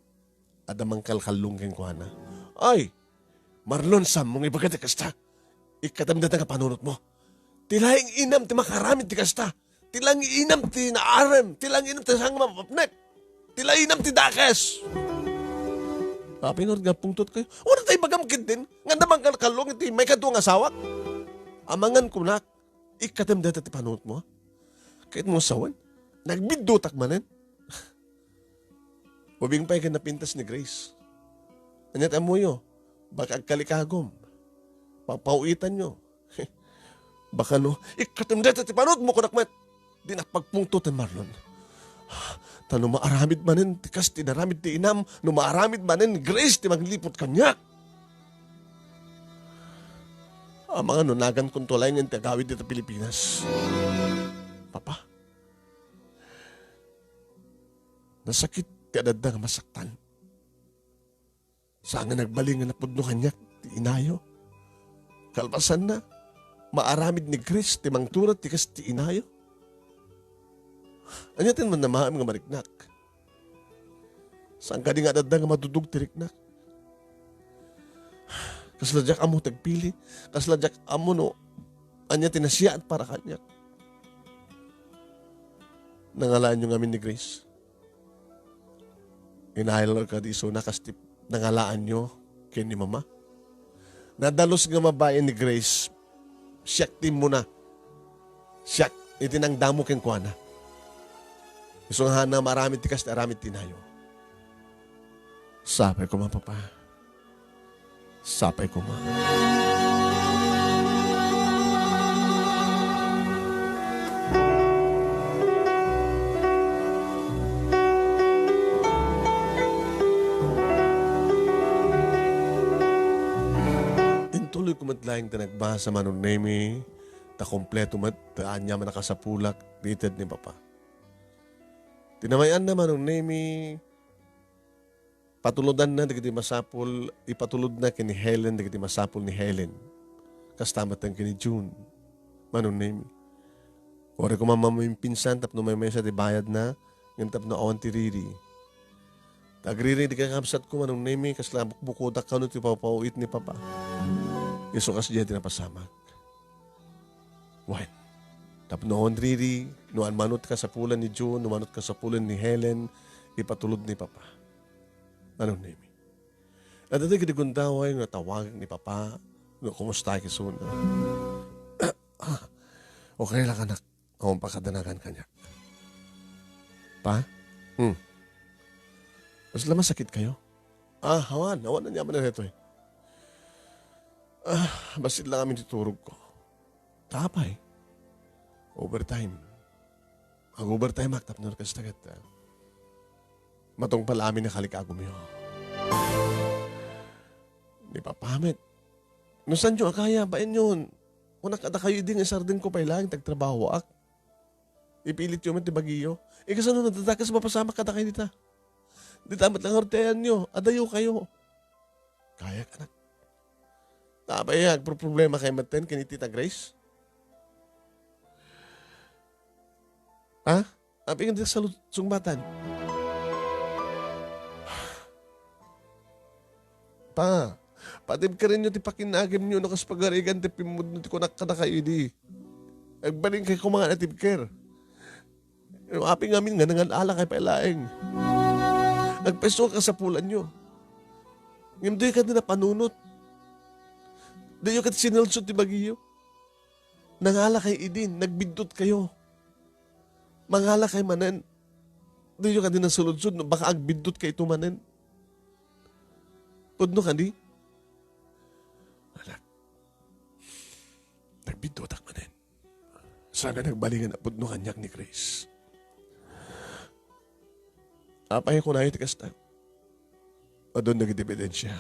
adda mangkalkallong kenkuana. Ay, Marlon, saanmo nga ibaga ti kasta? Ikkatem dayta nga panunotmo. Ti laeng inam ti makaramid ti kasta. Ti laeng inam ti naarem. Ti laeng inam ti saan nga mapapnek. Ti laeng inam ti dakes. Apay ngarud nga pungtot kayo? Wala tay bagam ketdin nga adda mangkalkallong iti maikadua nga asawak. Amangan kunak, ikkatem dayta ti panunotmo. Kayatmo sawen? Nagbiddutak manen. Ubing pay ken napintas ni Grace. Ania ti ammoyo? Baka agkalikagom. Papawitanyo. Baka no, ikkatem dayta ti panunotmo, kunak met. Dinak pagpungtoten, Marlon. Ta no maaramid manen ti kas ti inaramid ti inam, no maaramid manen ni Grace ti mangliput kaniak. Amangan no nagankonto laengen ti agawid dita Pilipinas. Papa, nasakit ti adda nga masaktan. Saan nga nagbalin nga napudno kaniak ti inayo. Kalpasanna, maaramid ni Grace ti mangtura ti kas ti inayo. Ania ti mannamaem nga mariknak? Saan kadi nga adda nga madudog ti riknak? Kasla diak ammo ti agpili, kasla diak ammo no ania ti nasayaat para kaniak. Nangalaanyo ngamin ni Grace. Inaylo kadi isuna kas ti nangalaanyo ken ni Mama. Nadalus nga mabain ni Grace, siak ti immuna. Siak iti nangdamo kenkuana. Isu nga haanna maaramid ti kas ti aramid ti inayo. Sapay koma, Papa. Sapay koma. Intuloyko met laeng ti nagbasa, Manong Nemy, ta kompleto met, ta aniaman a kasapulak ti ited ni Papa. Ti namay-anna, Manong Nemy, patulodanna dagiti masapul, ipatulodna ken ni Helen dagiti masapul ni Helen. Kasta met ken ni June, Manong Nemy. Uray koma mamimimpinsan tapno maymaysa ti bayadna, ngem tapno awan ti riri. Ta agriri dagiti kakabsatko, Manong Nemy, kasla bukbukodak kano ti papaw-it ni Papa. Isu kasdiay ti napasamak. Wen, tapno awan riri, no mano ti kasapulan ni June, no mano ti kasapulan ni Helen, ipatulod ni Papa. Manong Nemy. Adda dagiti gundaway nga tawag ni Papa, no kumusta isuna. Ah, okay lang, anak. Awan pakadanagan kaniak. Pa? Hmm. Kasla masakit kayo? Ah, awan. Awan aniaman daytoy. Ah, bassit lang amin ti turogko. Apay? Overtime. Ag-overtime ak tapno kasta ket, ah, matungpal amin a kalikagumyo. Ni Papa met, no saanyo a kaya, baenyon. Kunak kadakayo idi nga isardengko pay laeng ti agtrabahoak. Ipilityo met ti bagiyo. Ikasano nadadakas mapasamak kadakayo dita? Dita met lang arteanyo, adayo kayo. Kayak, anak. Apay, agproproblema kayo metten ken ni Tita Grace? Ha? Apay nga di salud-, sungbatan? Pa, patibkerenyo ti pakinagimyo no kas pagarigan ti pimmudno ti kunak kadakayo idi. Agbalin kay koma nga natibker. No apay ngamin nga nangal-ala kay pay laeng. Nagpayso a kasapulanyo. Ngem diyo kadi napanunot. Diyo kadi sinalsot ti bagiyo. Nangala kay idin, nagbiddut kayo. Mangala kay manen. Diyo kadi nasuludsod no baka agbiddut kay ito manen. Pudno kadi? Anak, nagbiddutak manen. Saan nga nagbalingan a pudno kaniak ni Grace. Apay kunayo ti kasta? Adun dagiti ebidensia.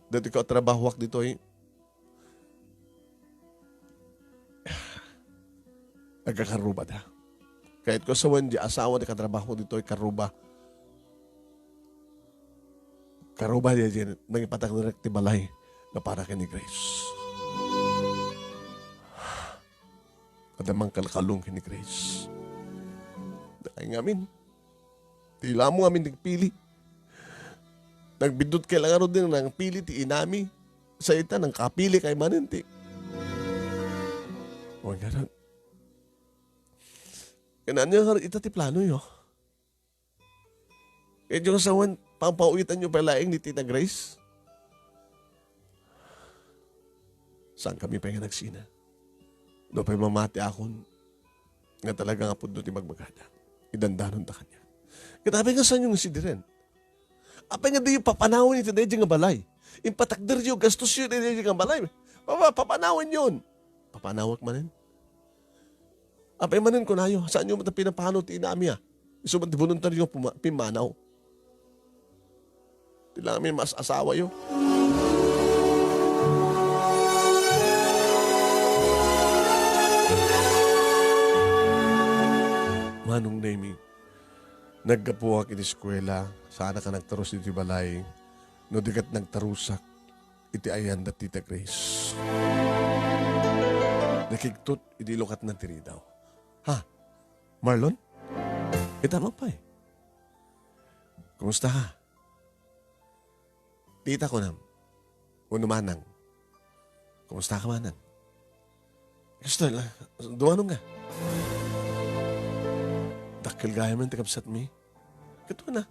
Dati ko trabahoak ditoy. Agkakarrubada. Kayatko sawen di asawa ti katrabaho ditoy, karruba. Karruba di, di nangipatak direk ti balay nga para ken ni Grace. Adda mangkalkalong ken ni Grace. Dakayo ngamin. Ti amo ngamin nagpili. Nagbiddut kay la ngarud din nangpili ti inami. Sa ita, nangkapili kay manen ti. O, ganun. Kanaan niya nga ita ti plano, yo. Kaya yung asawan, pampauwitan niyo pa laing ni Tita Grace? Saan kami pa nga nagsina? No pa'y mamati akon, nga talaga nga pudno ti magbagada. Idandanon ta kanya. Kitabi nga saan yung sidiren? Apay nga diyo papanawen iti daydi nga balay? Impatakderyo, gastosyo iti daydi nga balay. Papa, papanawen yon. Papanawak manen. Apay manen kunayo, saan nyo man pinapano ti inami, ah? Isu man ti voluntaryo puma-, pimmanaw. Ti lang amin mas asawa yo. Manong Nemi, naggapuak iti eskuela, saanak a nagtarus iti balay, no di ket nagtarusak iti ayan da Tita Grace. Nakigtot idi lukatna ti ridaw. Ha? Marlon? Ita, mapay. Kumusta ka? Tita, kunam. Wenno manang. Kumusta ka, manang? Kastoy la, dumanon ka. Dakkel gayam ti kabsatmi. Ket kuna.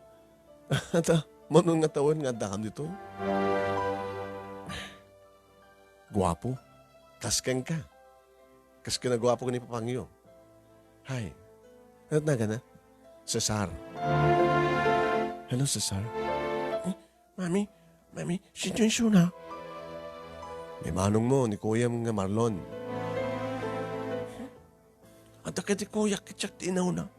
Ata, mano nga tawen nga addakam ditoy? Guapo. Kas kenka. Kas ken a guapo ken ni papangyo. Hay. Ania ti naganna? Cesar. Hello, Cesar. Eh, Mami, Mami, sino, sino na? Ni manongmo, ni kuyam nga Marlon. Adda kadi kuyak, ket siak ti inauna.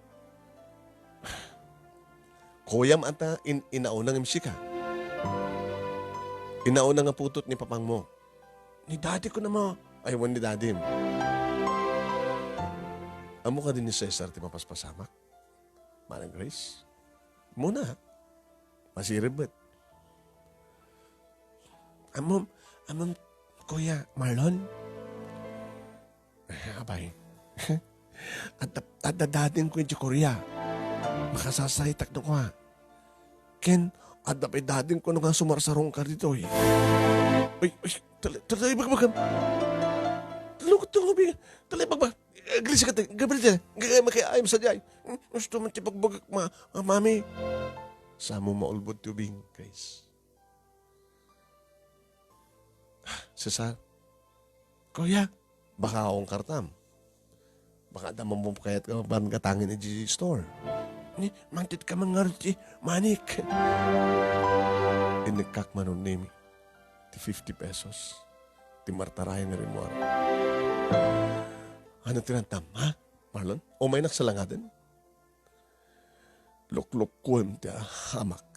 Kuyam ata in-, inauna ngem sika. Inauna nga putot ni papangmo. Ni daddy ko naman. Ay, wen ni daddy. Ammo kadi ni Cesar ti mapaspasamak? Manang Grace? Muna. Masirib met. Ammo, ammo, Kuya Marlon? Eh, abay. Adda, adda daddy ko iti Korea. Makasasaritak no kua. Ken, adda pay daddy ko no nga sumarsarungkar ditoy. Ay, ay, tala, tala, ibagbagam. Tala, tala, tala, ibagbag. Agree ka, Gabriel, Gabriel, makiayam sadiay. Hmm, gusto man ti bagbagak, ma, ah, mami. Samo maulbod ti ubing, guys. Cesar, Kuya, baka awan kartam. Baka adda mamupkayat ka ban gatangin iti store. Ni, mangted ka man ngarud ti manik. Inekkak, Manong Nemi, ti fifty pesos. Ti martarayan nga rimmuar. Ano ti rantam, ha? Marlon, umaynak sa langaden? Luklukkuem ti amak.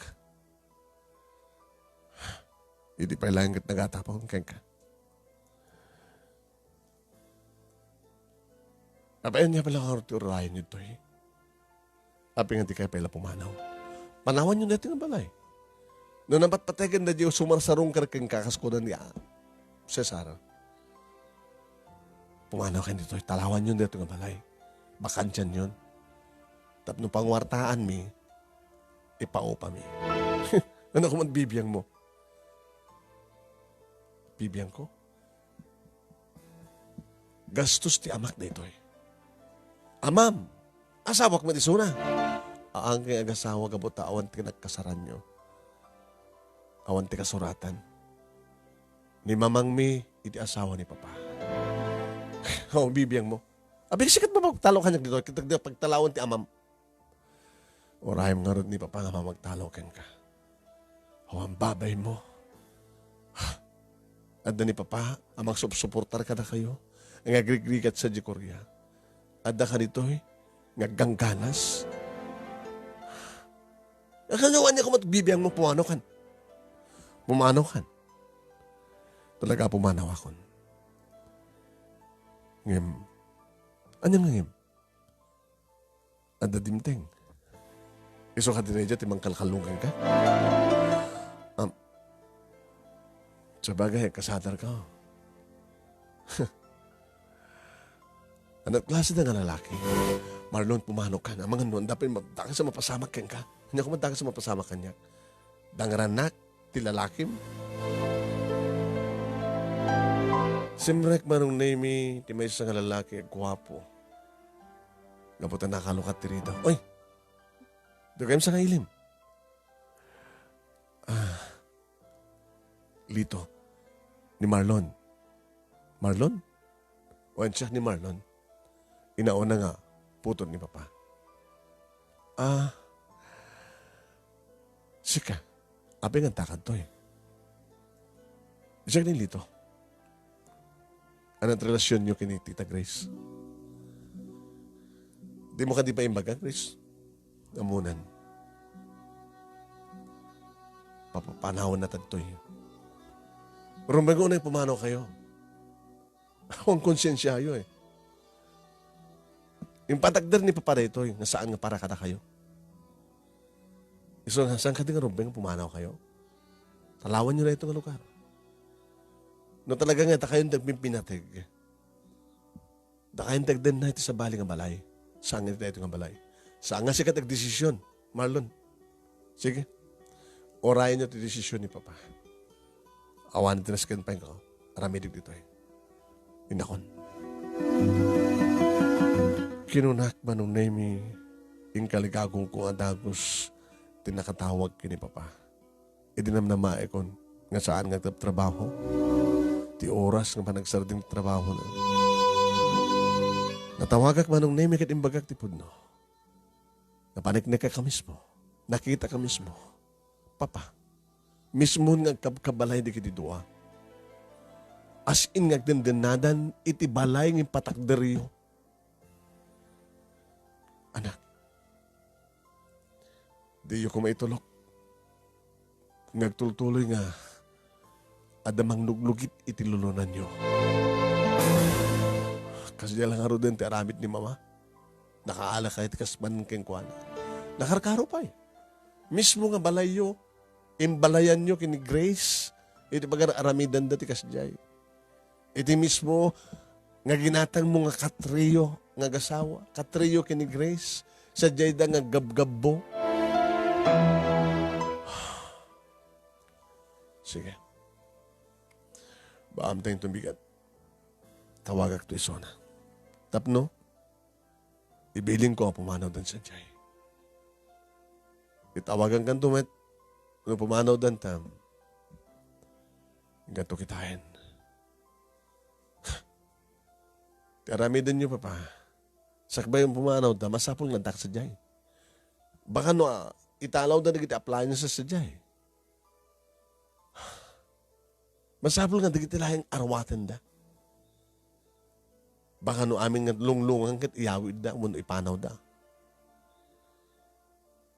Idi pay laeng ket nagatapon kenka. Apay, ania pala nga ti urayen ditoy? Apay nga dikay pay la pumanaw? Panawanyon daytoy nga balay. No napatpategen da di sumarsarungkar kenka, kas kuna ni, ah, Cesar. Pumanaw kayo ditoy, talawanyon daytoy nga balay. Bakansianyon. Tapno panguartaanmi, ipaupami. Ano ko man bibiang mo? Bibiang ko? Gastos ti amak daytoy. Amam, asawak met isuna. Aangay agasawa gapu ta awan ti nagkasaranyo. Awan ti kasuratan. Ni mamangmi iti asawa ni papa. O, bibiang mo. Abi, sikat mo pagtalo kaniak ditoy, ket pagtalawan ti amam. Urayem ngarud ni papa nga mamagtalo kenka. Awan babaymo. Adda ni papa a magsupsuportar kadakayo nga agrigrigat sadiay Korea. Adda kaditoy nga aggangganas. Kano, ania ko met bibiang mo, pumanaw kan? Pumanaw kan? Talaga, pumanawakon. Ngem, ania nga ngem? Adda dimteng. Isu kadi daydiay ti mangkalkallong kenka? Am, sabagay, kasadarka. Ania klase da nga lalaki? Marlon, pumanaw kan. Amangan no, adda pay ma-, dakes a mapasamak kenka. Ania ko met dakes a mapasamak kaniak? Dangranak ti lalakim? Simrek, Manong Nemi, ti maysa nga lalaki a guapo. Gapu ta nakalukat ti ridaw. Oy! Dagayem sa nga ilim. Ah. Lito. Ni Marlon. Marlon? Wen, siak ni Marlon. Inauna nga putot ni papa. Ah. Sika. Apay nga adda kadtoy? Siak ni Lito. Ania ti relasionyo ken ni Tita Grace? Dimo kadi pay imbaga, Grace? Ammonan. Papapanawen na tadtoy. Rumbeng unay pumanaw kayo. Awan konsiensiayo eh. Impatakder ni Papa daytoy nga saan nga para kadakayo. Isu nga, saan kadi nga rumbeng nga pumanawkayo? Talawanyo daytoy nga lugar. No talaga nga, dakayon ti agpimpinateg. Dakayon ti agdenna iti sabali nga balay. Saan nga daytoy nga balay? Saan nga sika ti agdesisyon, Marlon? Sige. Urayenyo ti desisyon ni Papa. Awan ti nasken pay ko. Aramidek ditoy. Inakon. Kinunak, Manong Nemi, inkaligagongko nga dagus ti nakatawag ken ni Papa. Idi namnamaekon nga saan nga agtrabaho, ti oras nga panagsardeng ti trabahona. Natawagak, Manong Nemi, ket imbagak ti pudno. Napaneknekak a mismo. Nakitak a mismo. Papa, mismo nga agkabkabalay dagiti dua. As in nga agdendennadan iti balay nga impatakderyo. Anak, diyo koma itulok nga agtultuloy nga adda mangluglugit iti lulonanyo. Kasdiay la ngaruden ti aramid ni Mama. Nakaala kay ti kasman kenkuana. Nakarkaro pay. Mismo nga balayyo, imbalayanyo ken ni Grace iti pagar-aramidanda ti kasdiay. Iti mismo nga ginatangmo nga katriyo nga agasawa, katriyo ken ni Grace, sadiayda nga gabgabbo. Sige. Baamteng tumbigat. Tawagak to isuna. Tapno, ibilin ko a pumanawdan sadiay. Itawagankanto met no pumanawdan ta, inkanto kitaen. Ti aramidenyo, Papa, sakbay nga pumanawda, masapul nga addak sadiay. Baka no, ah, italawda dagiti appliances sadiay. Masapul nga dagiti laeng arwatenda. Baka no amin nga lunglungan ket iyawidda wenno ipanawda.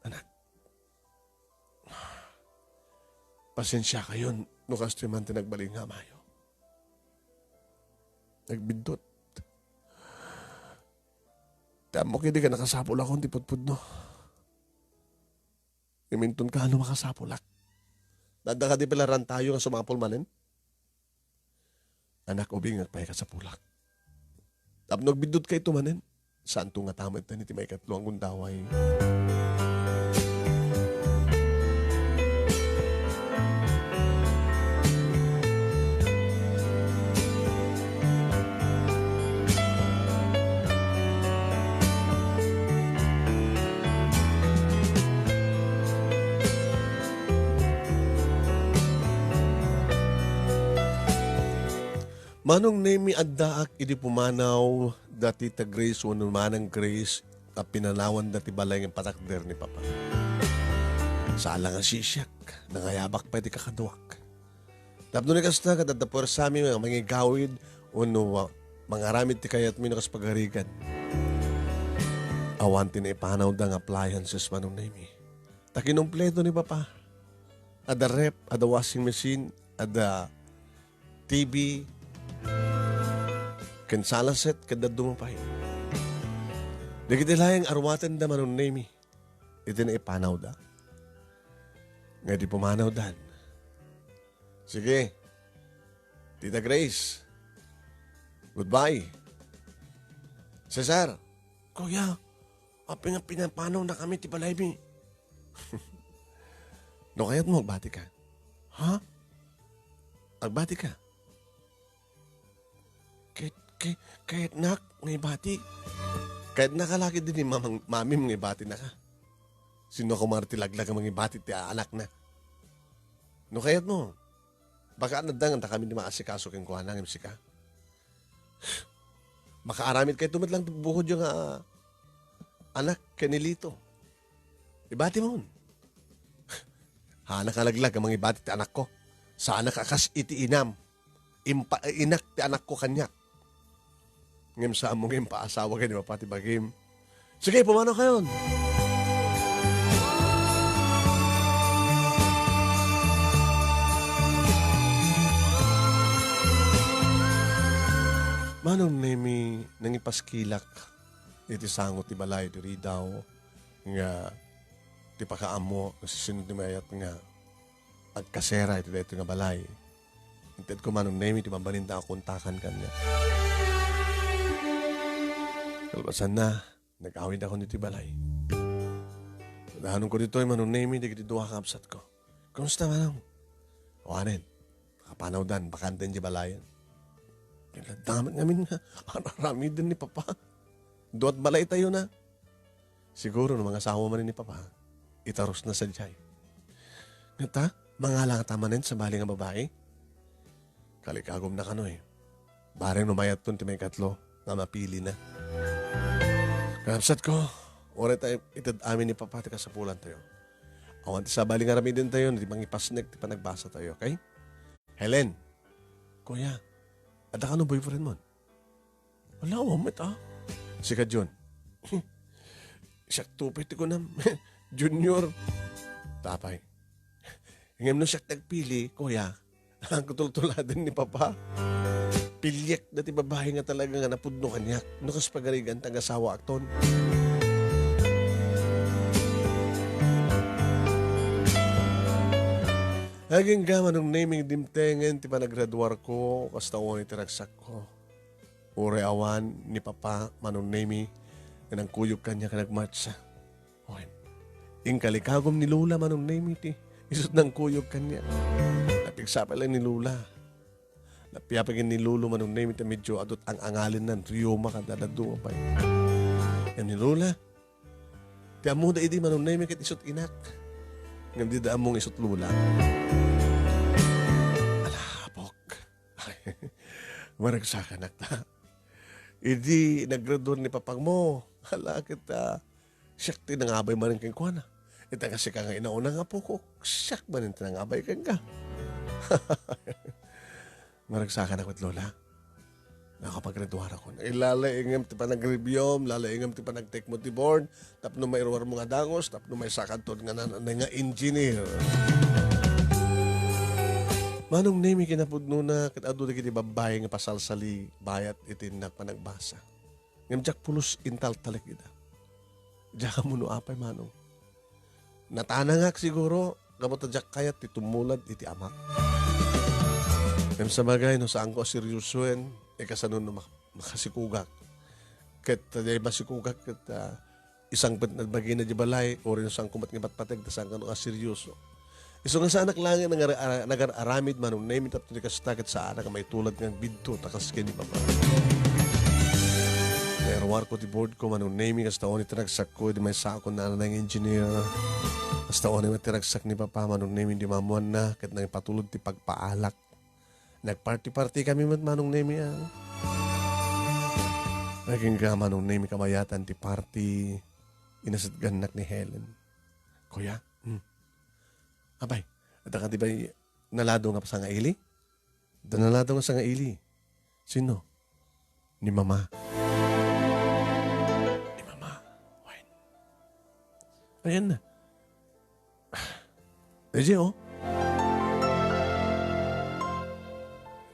Anak, pasensiakayon no kastoy man ti nagbalin nga amayo. Nagbiddut. Ti ammok idi ka nakasapulakon ti pudpudno. Ngem inton kaano makasapulak? Adda kadi pay la rantayo nga sumapul manen? Anak, ubingak pay kasapulak. Tapno agbiddutka ito manen, saanto nga tamet iti maikatlo a gundaway. Manong Nemi, addaak idi pumanaw da Tita Grace wenno Manang Grace a pinanawanda ti balay nga impatakder ni Papa. Saan la nga siak, nangayabak pay ti kakaduak. Tapno ni kasta, ket adda puersami nga mangigawid wenno, ah, mangaramid ti kayatmi no kas pagarigan. Awan ti naipanawda nga appliances, Manong Nemi. Ta kinumpleto ni Papa. Adda ref, adda washing machine, adda T V, ken sala set, ken dadduma pay. Dagiti laeng arwatenda, Manong Nemi, iti naipanawda. Nga di pumanawdan. Sige. Tita Grace. Goodbye. Cesar. Kuya, apay nga pinapanawnakami ti balaymi? No kayatmo, agbati ka. Ha? Agbati ka? Kayat, kay-, kayatnak nga ibati. Kayatnaka la ketdi ni mamang, mamim nga ibatinaka. Sino koma ti laglag a mangibati ti anakna? No kayatmo, baka adda nga kami ti maasikaso kenkuana ngem sika. Makaaramid kayto met lang ti bukodyo nga anak ken ni Lito. Ibatimon. Haannak a laglag a mangibati ti anakko. Saanak a kas iti inam. Impa-, inak ti anakko kaniak. Ngem saanmo nga impaasawa ken ni Papa ti bagim. Sige, pumanawkayon. Manong Nemi, nangipaskilak. iti sango ti balay diridaw nga ti pakaammo no sisino ti mayat nga agkasera iti daytoy nga balay. Intedko Manong Nemi ti mabalinda a kontakan kaniak. Kalpasanna, nag-awidakon iti balay. Dahanonko ditoy Manong Nemi dagiti dua a kabsatko. Kumusta, Manong? Awanen, nakapanawdan, bakanten di balayen. Damag ngamin nga ar-aramiden ni Papa. Duat balay tayo na. Siguro no mangasawa man ni Papa, itarusna sadiay. Ngata, mangalangata manen sabali nga babai? Kalikagumna kano eh. Bareng no mayatton ti maikatlo nga mapilina. Kakabsatko, uray ta ited amin ni Papa ti kasapulantayo. Awan ti sabali nga aramidentayo no di mangipasnek ti panagbasatayo, okay? Helen, kuya, adda kano boyfriendmon? Wala, awan met, ah. Sika, Jun. Siak tupay ti kunam. Junior. Tapay. Ngem no siak ti agpili, kuya, ang kutultuladen ni Papa. Piliek dati babae nga talaga nga napudno kaniak. No kas pagarigan, taga-asawa akton. Agingga Manong Nemi dimtengen ti panagraduarko, kasta uni ti ragsakko. Uray awan ni Papa Manong Nemi nga nangkuyog kaniak nga nagmatsa. Wen, inkalikagum ni Lola Manong Nemi ti isut nangkuyog kaniak. Napigsapay lang ni Lola. Napiapag ni Lolo Manong Nemi ti medyo adut ang angalinnan, riyuma kada dadduma pay. Ngem ni Lola, ti ammoda idi Manong Nemi ket isut inak. Ngem dida ammo nga isut Lola. Alabok. Maragsakanak ta. Idi naggraduar ni papangmo, ala ket, ah, siak ti nangabay manen kenkuana. Ita nga sika nga inauna nga apokok, siak manen ti nangabay kenka. Maragsakanak met, Lola. Nakapaggraduarakon. Ilalaingem ti panagreviewm, lalaingem ti panagtekmo ti board, tapno mairuarmo nga dangus, tapno maisakadton nga nan-, nga engineer. Manong Nemi kinapudnona, ket adu dagiti babbai nga pasalsali bayat iti innak panagbasa. Ngem diak pulos intaltalek ida. Diak ammo no apay, Manong. Natanangak siguro, gapu ta diak kayat ti tumulad iti amak. Ngem sabagay, no saanko a seryosoen, e, kasano no mak-, makasikugak. Ket ta diay masikugak, ket, ah, isangpet na bagina di balay, uray no saanko met nga patpateg, ta saan kano a seryoso. Isu nga saanak laeng nga nagar-, nagar-aramid Manong Nemi tapno di kasta ket saanak a maitulad nga agbidto ta kas ken ni Papa. Nairuarko ti board ko Manong Nemi kasta uni ti ragsakko idi maysaakon nga engineer. Kasta uni met ti ragsak ni Papa Manong Nemi idi maammoanna ket nangipatulod ti pagpaalak. Nagparty-party kami met Manong Nemi, ah. Nagingga Manong Nemi kabayatan ti party, inasitgannak ni Helen. Kuya? Hmm. Apay, adda kadi bay nalado nga sangaili? Adda nalado nga sangaili. Sino? Ni Mama. Ni Mama. Wen. Ayan na. Daydiay, oh.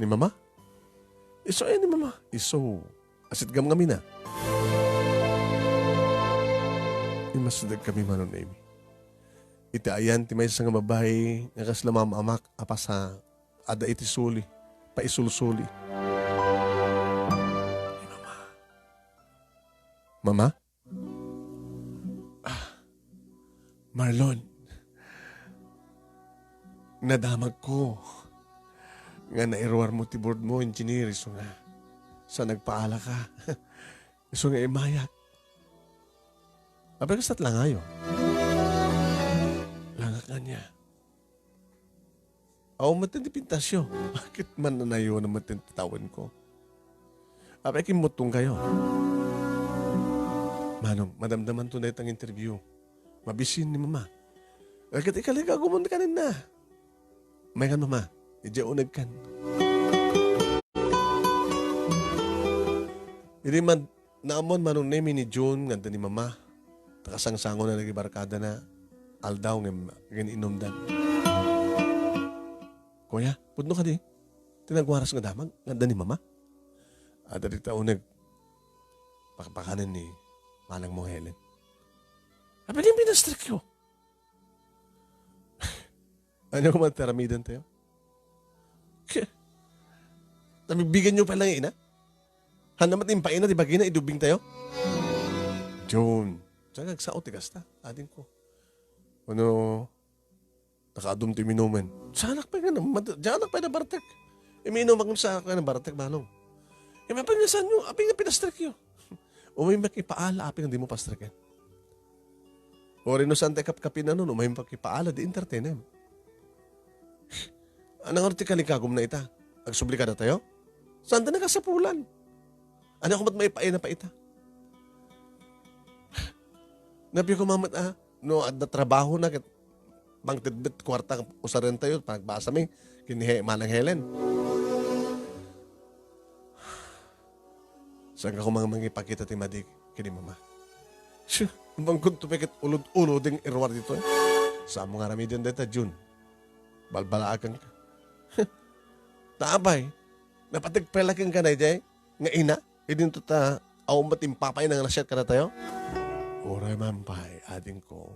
Ni Mama? Isu ayan ni Mama? Isu. Asitgam ngamin a. Immasideg kami Manong Nemi. Iti ayan ti maysa nga babai nga kasla maam-amak a pasa-, adda iti suli, paisulsuli. Ni Mama. Mama? Ah, Marlon, nadamagko nga nairuarmo ti board mo, engineer, isu nga sa nagpaalak ka. Isu nga imayak. Apay, kasta't langayo? Langak nga niya. Aw, met ti pintasyo. Bakit man nanayo na met ti tawenko? Apay, kimmuttong kayo. Manong, madamdaman to na itang interview. Mabisin ni Mama. Agkat ikaligagumon kanin na. May kan, Mama. Idiya uneg kan. Idi man, naammuan Manong Nemi ni June nga adda ni Mama. Ta kasangsango na naging barkada na. Aldaw ngem gin-inumdan. Kuya, pudno kadi? Ti nagwaras nga damag, nga adda ni Mama? Adda dita uneg. Pakpakanen ni manangmo, Helen. Apay nga pinastrikyo? Ania koma ti aramidentayo? Ke, nabigbigenyo pay laeng nga ina? Haanna met impaina ti bagina idi ubbingtayo? June, saan nga agsao ti kasta, adingko? Wenno, nakaadum ti uminumen. Saanak pay nga na-, mad-, dianak pay nabartek. Iminum ngem saanak pay nabartek, manong. Imapanyasanyo, apay nga pinastrikyo? Umay makipaala, apay nga dimo pastreken? Uray no saan ti kapkapinan, no, umay makipaala, di entertainem. Ania ngarud ti kalikagumna ita? Agsubli kadatayo? Saan ti nakasapulan? Ania koma met maipaina pay ita? Napay koma met, ah, no adda trabahona ket mangtedbet kuarta usarentayo, panagbasami ken ni He-, Manang Helen. Saanka koma mangipakita ti madi ken ni Mama? Shoo, bangkod to pay ket ulod-ulodeng iruar ditoy. Saanmo nga aramiden dayta, June. Balbalaaganka. Ta apay, napateg pay la kenka daydiay nga ina? Idinto ta awan met impapaina nga nasiat kadatayo? Uray man pay, adingko.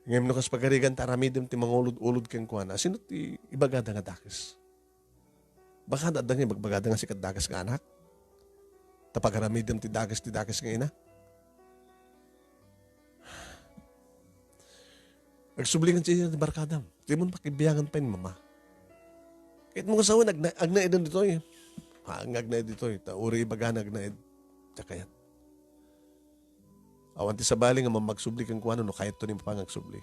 Ngem no kas pagarigan ta aramidem ti mangulod-ulod kenkuana, sino ti ibagada nga dakes? Baka adda nga ibagbagada nga sika ti dakes nga anak? Ta pagaramidem ti dakes ti dakes nga ina? Agsubli nga ti barkadam. Dimon pakibiangan pay ni Mama. Ket mo nga sawen, agna-, agnaeden ditoy. Ha, agnaed ditoy. Ta uray ibagana agnaed. Diak kayat. Awan ti sabali nga mamagsubli kenkuana no kayatto ni Mama nga agsubli.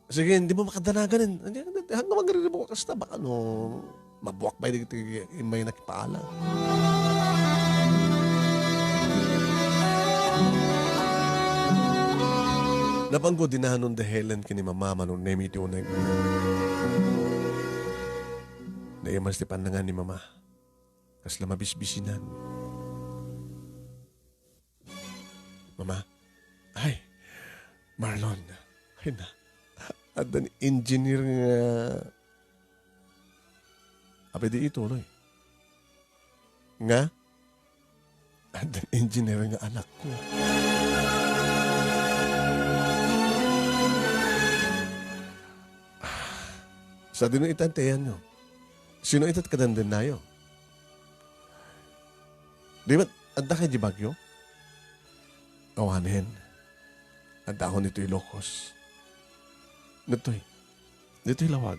Sige, dimo makadanagan. Ania, ania, ania nga mangriribuk kasta, baka no, mabuak pay dagiti immay nakipaala. Napangko dinanon da Helen ken ni Mama, Manong Nemi ti uneg. Naimas ti pannangan ni Mama. Kasla mabisbisinan. Mama. Ay, Marlon. Ay na. Addan engineer nga, apay di ituloy? Nga? Addan engineer nga anakko. Sadino ita ti ayanyo? Sino ita ti kadendennayo? Di ba, adda kay di Baguio? Awanen. Adda ako ditoy Ilocos. Ditoy. Ditoy Lawag.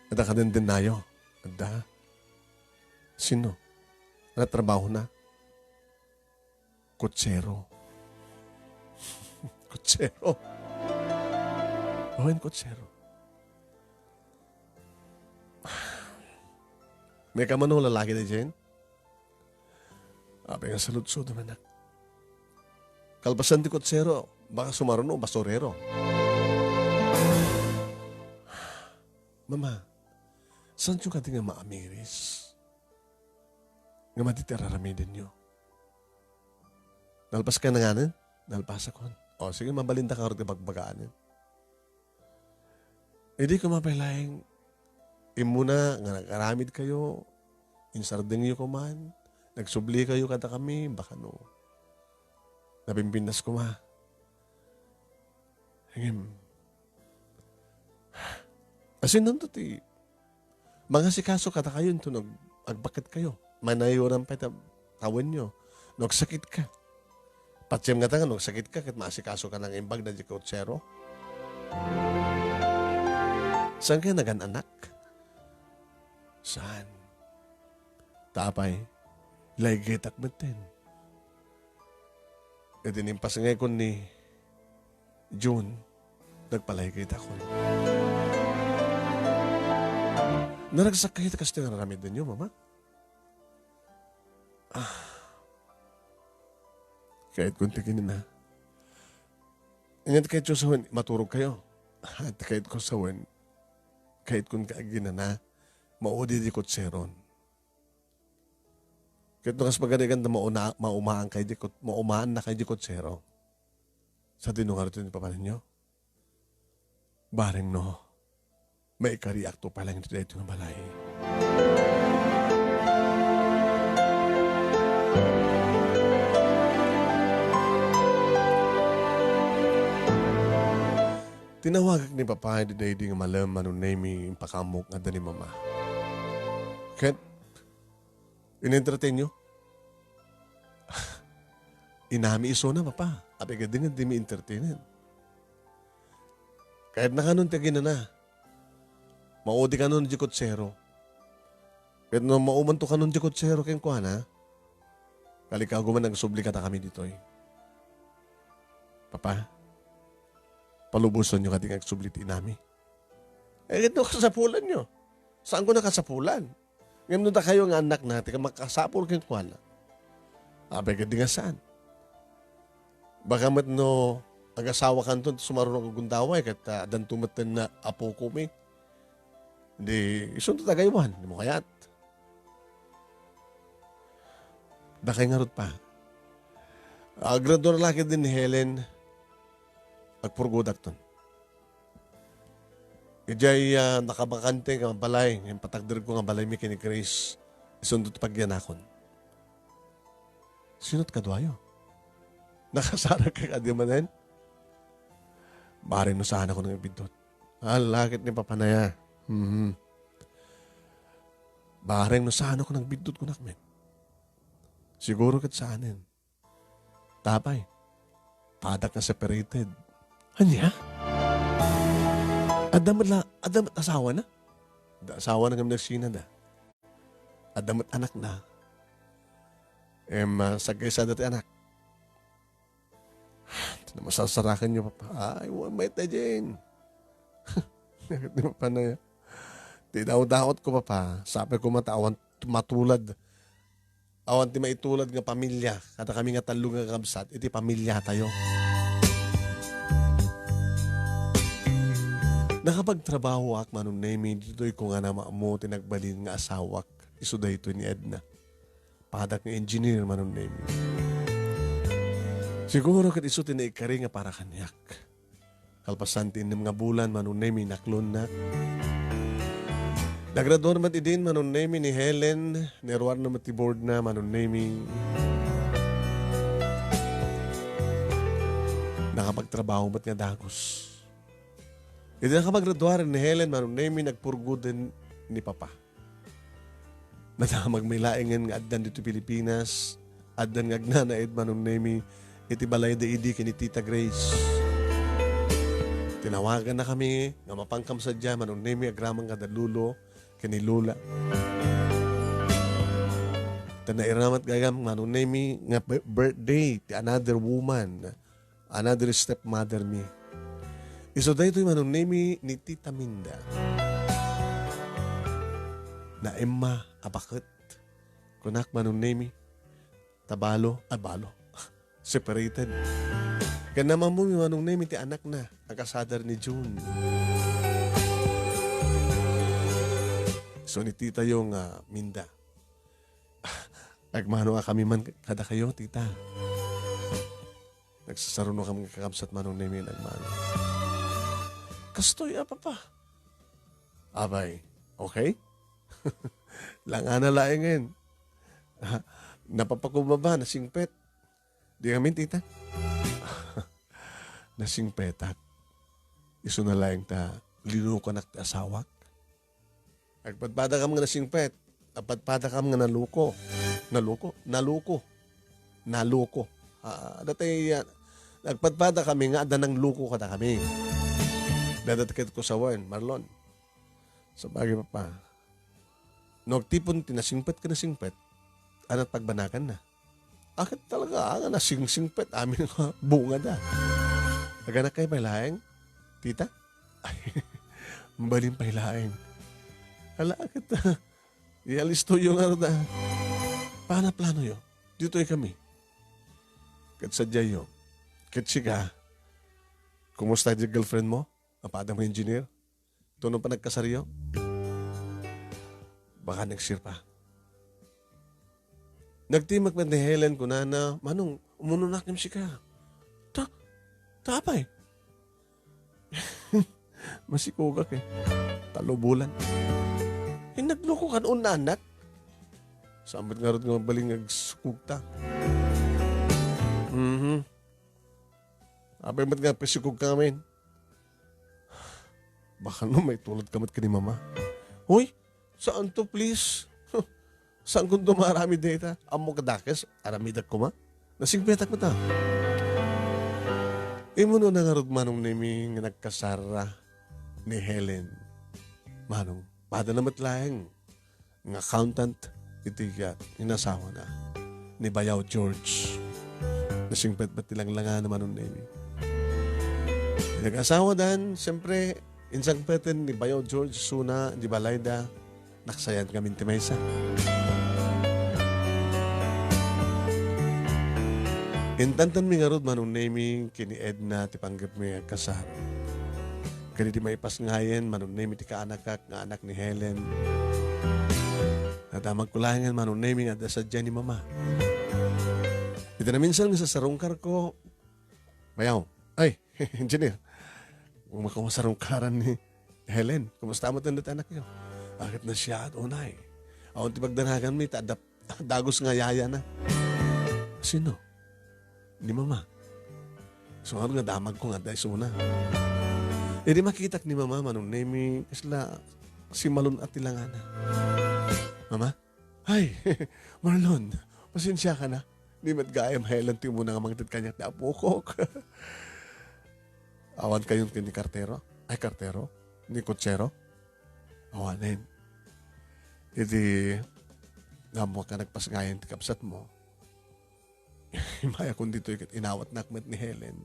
Adda kadendennayo? Adda. Sino? Ano trabahona? Kutsero. Kutsero. Awan kutsero. May kamano lalaki na dyan? Apay nga saludsod, anak. Kalpasan ti kutsero, baka sumaruno, basurero. Mama, saanyo kadi nga maamiris? Nga madi ti ar-aramidenyo. Nalpaska na nganen? Nalpasakon. O, sige, mabalinda ka ngarud nga bagbagaanen. Idi koma pay laeng immuna nga nag-aramid kayo, insardengyo koman, nagsubli kayo kadakami, baka no, napimpintas koma. Ngem, asinanto ti mangasikaso kadakayo inton ag-, agbaket kayo. Manayuran pay ta-, tawenyo. No agsakit ka. Patiem ngata nga no agsakit ka, ket maasikaso ka nang imbag na di kutsero. Saan kayo nagan-anak? Saan? Ta apay, laygetak metten. Iti nimpasngayko ni June, nagpalaygaytakon. Naragsak kayo ti kastoy nga ar-aramidenyo, Mama? Ah. Kayatkon ti kinina. Ania ti kayatyo sawen, maturog kayo? Ti kayatko sawen, kayatkon nga aginana, maudi di kutseron. Ket no kas pagarigan ta mauna-, maumaan kay di kut-, maumaan na kay di kutsero. Sadino ngarud ti papanenyo? Bareng no, maikariakto pay laeng iti daytoy nga balay. Tinawagak ni Papa daydi nga malem, Manong Nemy, impakaamok nga adda ni Mama. Ket, in-entertainyo? Inami isuna, Papa. Apay kadi nga dimi entertainen? Kayatna kanon ti aginana. Maudi kanon di kutsero. Ket no maumanto kanon di kutsero kenkuana, kalikago man agsubli kadakami ditoy. Papa, palubosonyo kadi nga agsubli ti inami. Eh, ket no kasapulanyo? Saanko a kasapulan? Ngem no dakayo nga annakna ti makasapul kenkuana, apay ket di nga saan. Baka met no agasawakanto, sumaruno nga gundaway, ket, ah, addanto met ten nga apokami. Di, isunto ti agaywan, dimo kayat. Dakay ngarud, Pa. Agradua la ketdi ni Helen, agpurgodakton. Idiay, ah, nakabakante nga balay, nga impatagderko nga balaymi ken ni Grace, isunto ti pagyanakon. Sino't kaduayo? Nakasarak ka kadi manen? Bareng no saanakon nga agbiddut. Ala ket ni Papa Naya. Mhm. Bareng no saanakon nga agbiddut, kunak met. Siguro ket saanen. Tapay, padak nga separated. Ania? Adda met la, adda met asawana? Adda asawana ngem nagsinada. Adda met anakna. Em, ah, saggaysada ti anak. Ti masarsarakenyo, Papa. Ay, wa-, mayat na diay. Nagit ni Papa Naya. Ti daw-daotko, Papa. Sapay koma ta awan matulad. Awan ti maitulad nga pamilya kadakami nga tallo nga kakabsat iti pamiliatayo. Nakapagtrabahoak, Manong Nemy, ditoy ko nga namammo ti nagbalin nga asawak. Isu daytoy ni Edna. Padak nga engineer, Manong Nemy. Siguro ket isu ti naikari nga para kaniak. Kalpasan ti innem nga bulan, Manong Nemy, naklonnak. Nagraduar met idin, Manong Nemy, ni Helen, ni Eduardo met ti boardna, Manong Nemy. Nakapagtrabaho met nga dagus. Idi nakapaggraduar ni Helen, Manong Nemy, nagpurgoden ni Papa. Nadamagmi laengen nga addan ditoy Pilipinas, addan nga agnanaed, Manong Nemy, iti balayda idi ken ni Tita Grace. Tinawagannakami nga mapankami sadiay, Manong Nemy, agraman kada lolo ken ni lola. Ta nairamat gayam, Manong Nemy, nga bi-, birthday ti another woman. Another stepmother mi. Isu daytoy, Manong Nemy, ni Tita Minda. Naemma a baket. Kunak, Manong Nemy, ta balo, ay, balo. Separated. Ken namammomi, Manong Nemy, ti anakna a kasadar ni June. Isu ni titayo nga Minda. Agmano a kami man kadakayo, tita. Nagsasarunokami nga kakabsat, Manong Nemy, nagmano. Kastoy a, Papa. Abay, okay? Langana laengen. Napapakumbaba, nasingpet. Di kami, tita. Nasingpetak. Isuna laeng ta linukanak ti asawak. Agpadpadakam nga nasingpet. Agpadpadakam nga naluko. Naluko? Naluko. Naluko. Ah, datay, ah, agpadpadakami nga adda nangluko kadakami. Dadaket ko sawen, Marlon. Sabagay, Papa. No agtipon ti nasingpet ken nasingpet, ania ti pagbanaganna? Aket talaga, ah, nga nasingsingpet amin nga bungada. Aganakkay pay laeng, tita? Ay, mabalin pay laeng. Ala, aket, ah, ialistoyo ngarud, ah. Paano planoyo? Ditoy kami. Ket sadiayo. Ket sika, kumusta ti girlfriend mo? Apadam nga engineer? Tuno panagkasaryo? Baka next year pa. Nagtimek met ni Helen, kunana, "Manong, umunonak ngem sika." "Ta, ta apay?" Masikogak eh. Tallo bulan. Eh, nagluko kan unna, anak? Saan met ngarud nga mabalin nga agsukogta? Mhm. Apay met nga agsukogka ngamin? Baka no maitulodka met ken ni Mama. Hoy, saanto, please. Saankonto maaramid dayta? Ammok a dakes, aramidek koma. Nasingpetak met a. Immuno na ngarud, Manong Nemi, nga nagkasar ni Helen. Manong, padana met laeng nga accountant iti, ah, inasawana ni Bayaw George. Nasingpet met ti langlangana, Manong Nemi. Nag-asawadan, siyempre, insangpeten ni Bayaw George isuna di balayda, naksayan ngamin ti maysa. Intantanmi ngarud, Manong Nemi, ken ni Edna ti panggepmi nga agkasar. Ken idi maipasngayen, Manong Nemi, ti kaanakak nga anak ni Helen. Nadamagko laengen, Manong Nemi, nga adda sadiay ni Mama. Iti naminsan nga sasarungkarko, Bayaw. Ay, Engineer. Kung makamasarungkaran ni Helen, kumusta met dayta anakyo? Ket nasiaat unay. Awan ti pagdanaganmi, ta adda dagus nga yayana. Sino? Ni Mama. Isu ngarud nga damagko nga adda isuna. Idi makitak ni Mama, Manong Nemi, kasla simalun-at ti langana. Mama? Ay, Marlon, pasensiaka na. Di met gayam Helen ti umuna nga mangted kaniak ti apokok. Awan kayon ken ni kartero? Ay, kartero? Ni kotsero? Awanen. Idi, ammoak nga nagpasngayen ti kabsatmo. Imayakon ditoy ket inawatnak met ni Helen.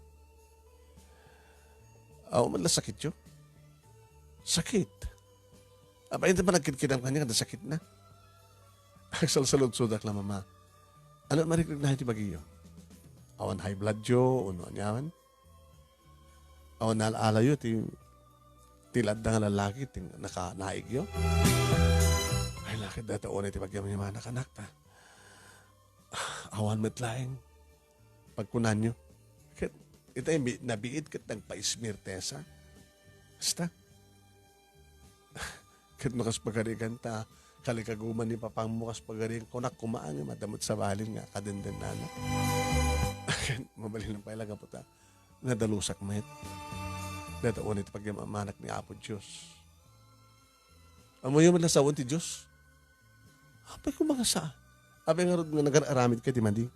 Awan man la sakityo? Sakit? Apay, inton panagkidkidam kaniak, adda sakitna. Agsalsaludsodak la, Mama. Ano, marikrikna ti bagiyo? Awan high bloodyo, uno aniaman? Awan naal-alayo ti, ti ladda nga lalaki ti nakanaigyo? Ay, lakit dayta unay ti pagyamyamanak, anak, ta. Awan met laeng pagkunanyo. Ket itay bi-, nabiit ket nagpaismirtesa. Basta. Ket no kas pagarigan ta, kalikaguman ni papangmo kas pagarigan, kunak koma ngem adda met sabali nga kadendennana. Ket mabalin pay la gapu ta nadalusak met. Dayta unay ti pagyamamanak ni Apo Dios. Ammoyo met la sawen ti Dios? Apay koma nga saan? Apay ngarud nga nagar-aramidka iti madi?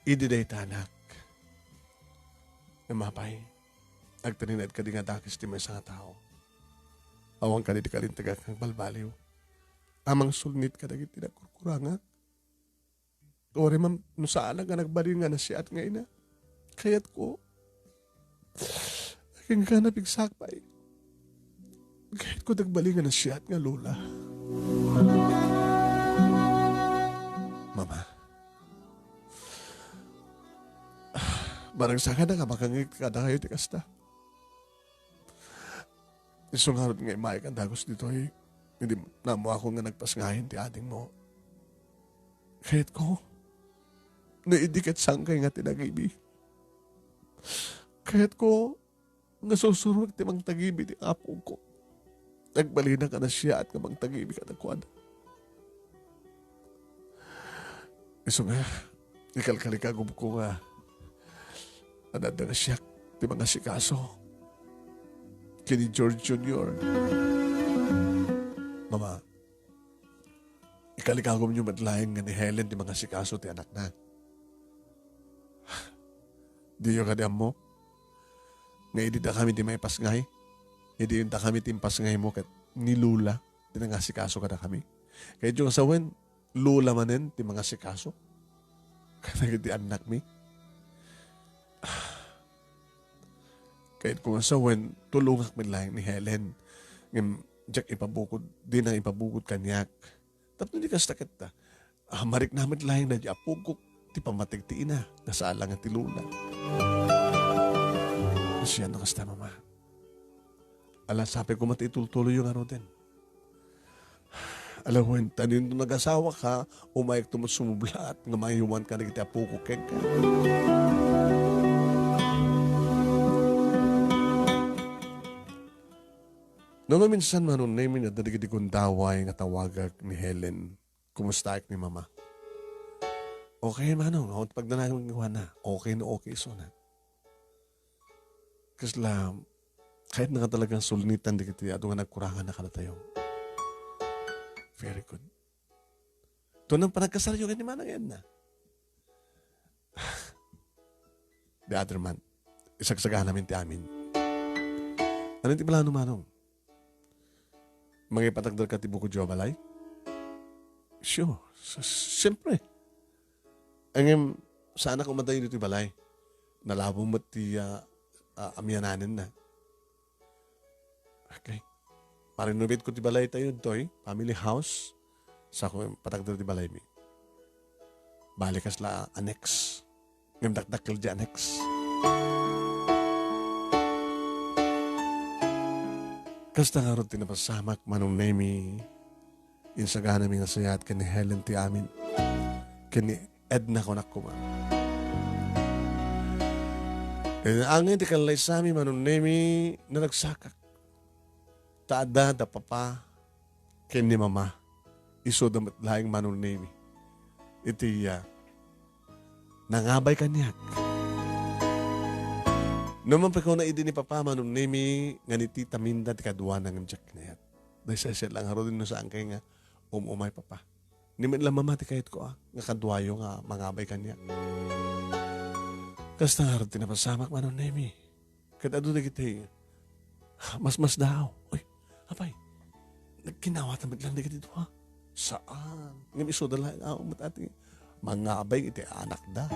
Idi dayta, anak, nga mapay, agtalinaed kadi nga dakes ti maysa nga tao. Awan kadi ti kalinteg nga agbalbaliw a mangsulnit kadagiti nagkurkurangak. Uray man no saanak nga nagbalin nga nasiat nga ina. Kayatko. Agingga napigsak pay. Kayatko nagbalin nga nasiat nga lola. Mama. Maragsakanak a makangngeg kadakayo ti kasta. Isu ngarud nga immay a dagus ditoy, idi naammoakon nga nagpasngayen ti adingmo. Kayatko, no idi ket saankay nga tinagibi. Kayatko nga sursurok ti mangtagibi ti apongko. Nagbalinak a nasiaat nga mangtagibi kadakuada. Isu nga, ikalkalikagumko nga adda nga siak ti mangasikaso ken ni George Junior. Mama, ikalikagumyo met laeng nga ni Helen ti mangasikaso ti anakna. Diyo kadi ammo nga idi dakami ti maipasngay, idi dakami ti impasngaymo ket ni Lola ti nangasikaso kadakami. Kayatyo nga sawen, Lola manen ti mangasikaso kadagiti annakmi. Kayatko nga sawen, tulongak met laeng ni Helen. Ngem diak ipabukod, dina ipabukod kaniak. Tapno di kasta ket, ah, marikna met laeng daydi apokok ti pammatig ti ina, nga saan la nga ti lola. Sian no kasta, Mama. Ala, sapay koma ti itultuloyyo ngaruden. Ala wen, ta no nagasawa ka, umayekto met sumublaat nga maiwan ka dagiti apokok kenka. No, no, minsan, Manong Nemi, adda dagiti gundaway nga tawagak ni Helen. Kumustaek ni Mama? Okay, Manong. Awan ti pagdanagem kenkuana. Okay no okay isuna. Kasla, kayatna nga talagang sulnitan dagiti adu nga nagkuranganna kadatayo. Very good. Tunan panagkasaryo ken ni Manang Edna. The other month, isagsaganamin ti amin. Ania ti plano, Manong? Mangipatagderka ti bukodyo a balay? Sure. S-, s-, siyempre. Ngem, saanak a madayo ditoy balay. Nalabo met ti, ah, ah, amiananenna. Okay. Marinovate ko ti balay tayo, toy, family house. Sa ko patagder ti balay mi. Bali kasla annex. Ngem dakdakkel di annex. Kasta ngarud ti napasamak, Manong Nemi, insagana mi nga sayaat ken ni Helen ti amin. Ken ni Edna kunak koma. Ken angin ti kallaysami, Manong Nemi, naragsakak. Ta adda da papa ken ni mama. Isuda met laeng, Manong Nemi. Iti, ah, nangabay kaniak. No man pay kuna idi ni papa, Manong Nemi, nga nititaminda ti kaduana ngem diak kinayat. Daysaysay la ngaruden no saankay nga um-umay, papa. Ni met la mama ti kayatko, ah, nga kaduayo nga mangabay kaniak. Kasta ngarud ti napasamak, Manong Nemi. Ket adu dagiti masmasdaaw. Uy, apay, nagkinawatan met lang dagiti dua. Saan? Ngem isuda laeng aw met ati mangabay iti anakda.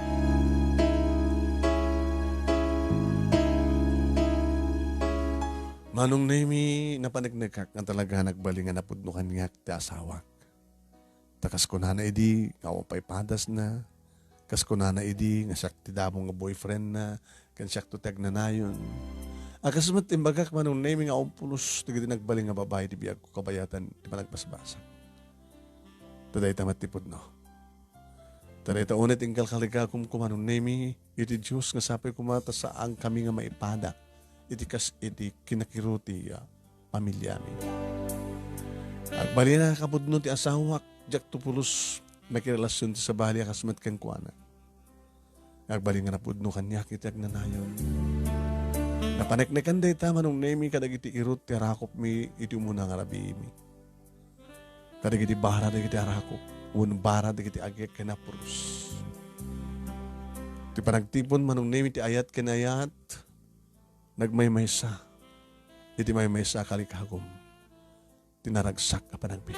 Manong Nemi, napaneknekak nga talaga nagbalin nga napudno kaniak ti asawak. Ta kas kunana idi nga awan pay padasna, kas kunana idi nga siak ti damo nga boyfriendna, ken siakto ti agnanayon. A kas met imbagak, Manong Nemi, nga awan pulos dagiti nagbalin nga babai ti biagko kabayatan ti panagbasbasang. Ta dayta met ti pudno. Ta dayta unay ti inkalkaligakomko, Manong Nemi, iti Dios nga sapay koma ta saankami nga maipada iti kas iti kinakiro ti, ah, pamiliami. Agbalin a kapudno ti asawak, diakto pulos makirelasion ti sabali a kas met kenkuana. Agbalin nga napudno kaniak iti agnanayon. Napaneknekan dayta, Manong Nemi, kadagiti irut ti arakupmi iti umuna nga rabiimi. Kadagiti bara dagiti arakop, wen bara dagiti agek ken napuros. Ti panagtipon, Manong Nemi, ti ayat ken ayat, nagmaymaysa iti maymaysa a kalikagum ti naragsak a panagbiag.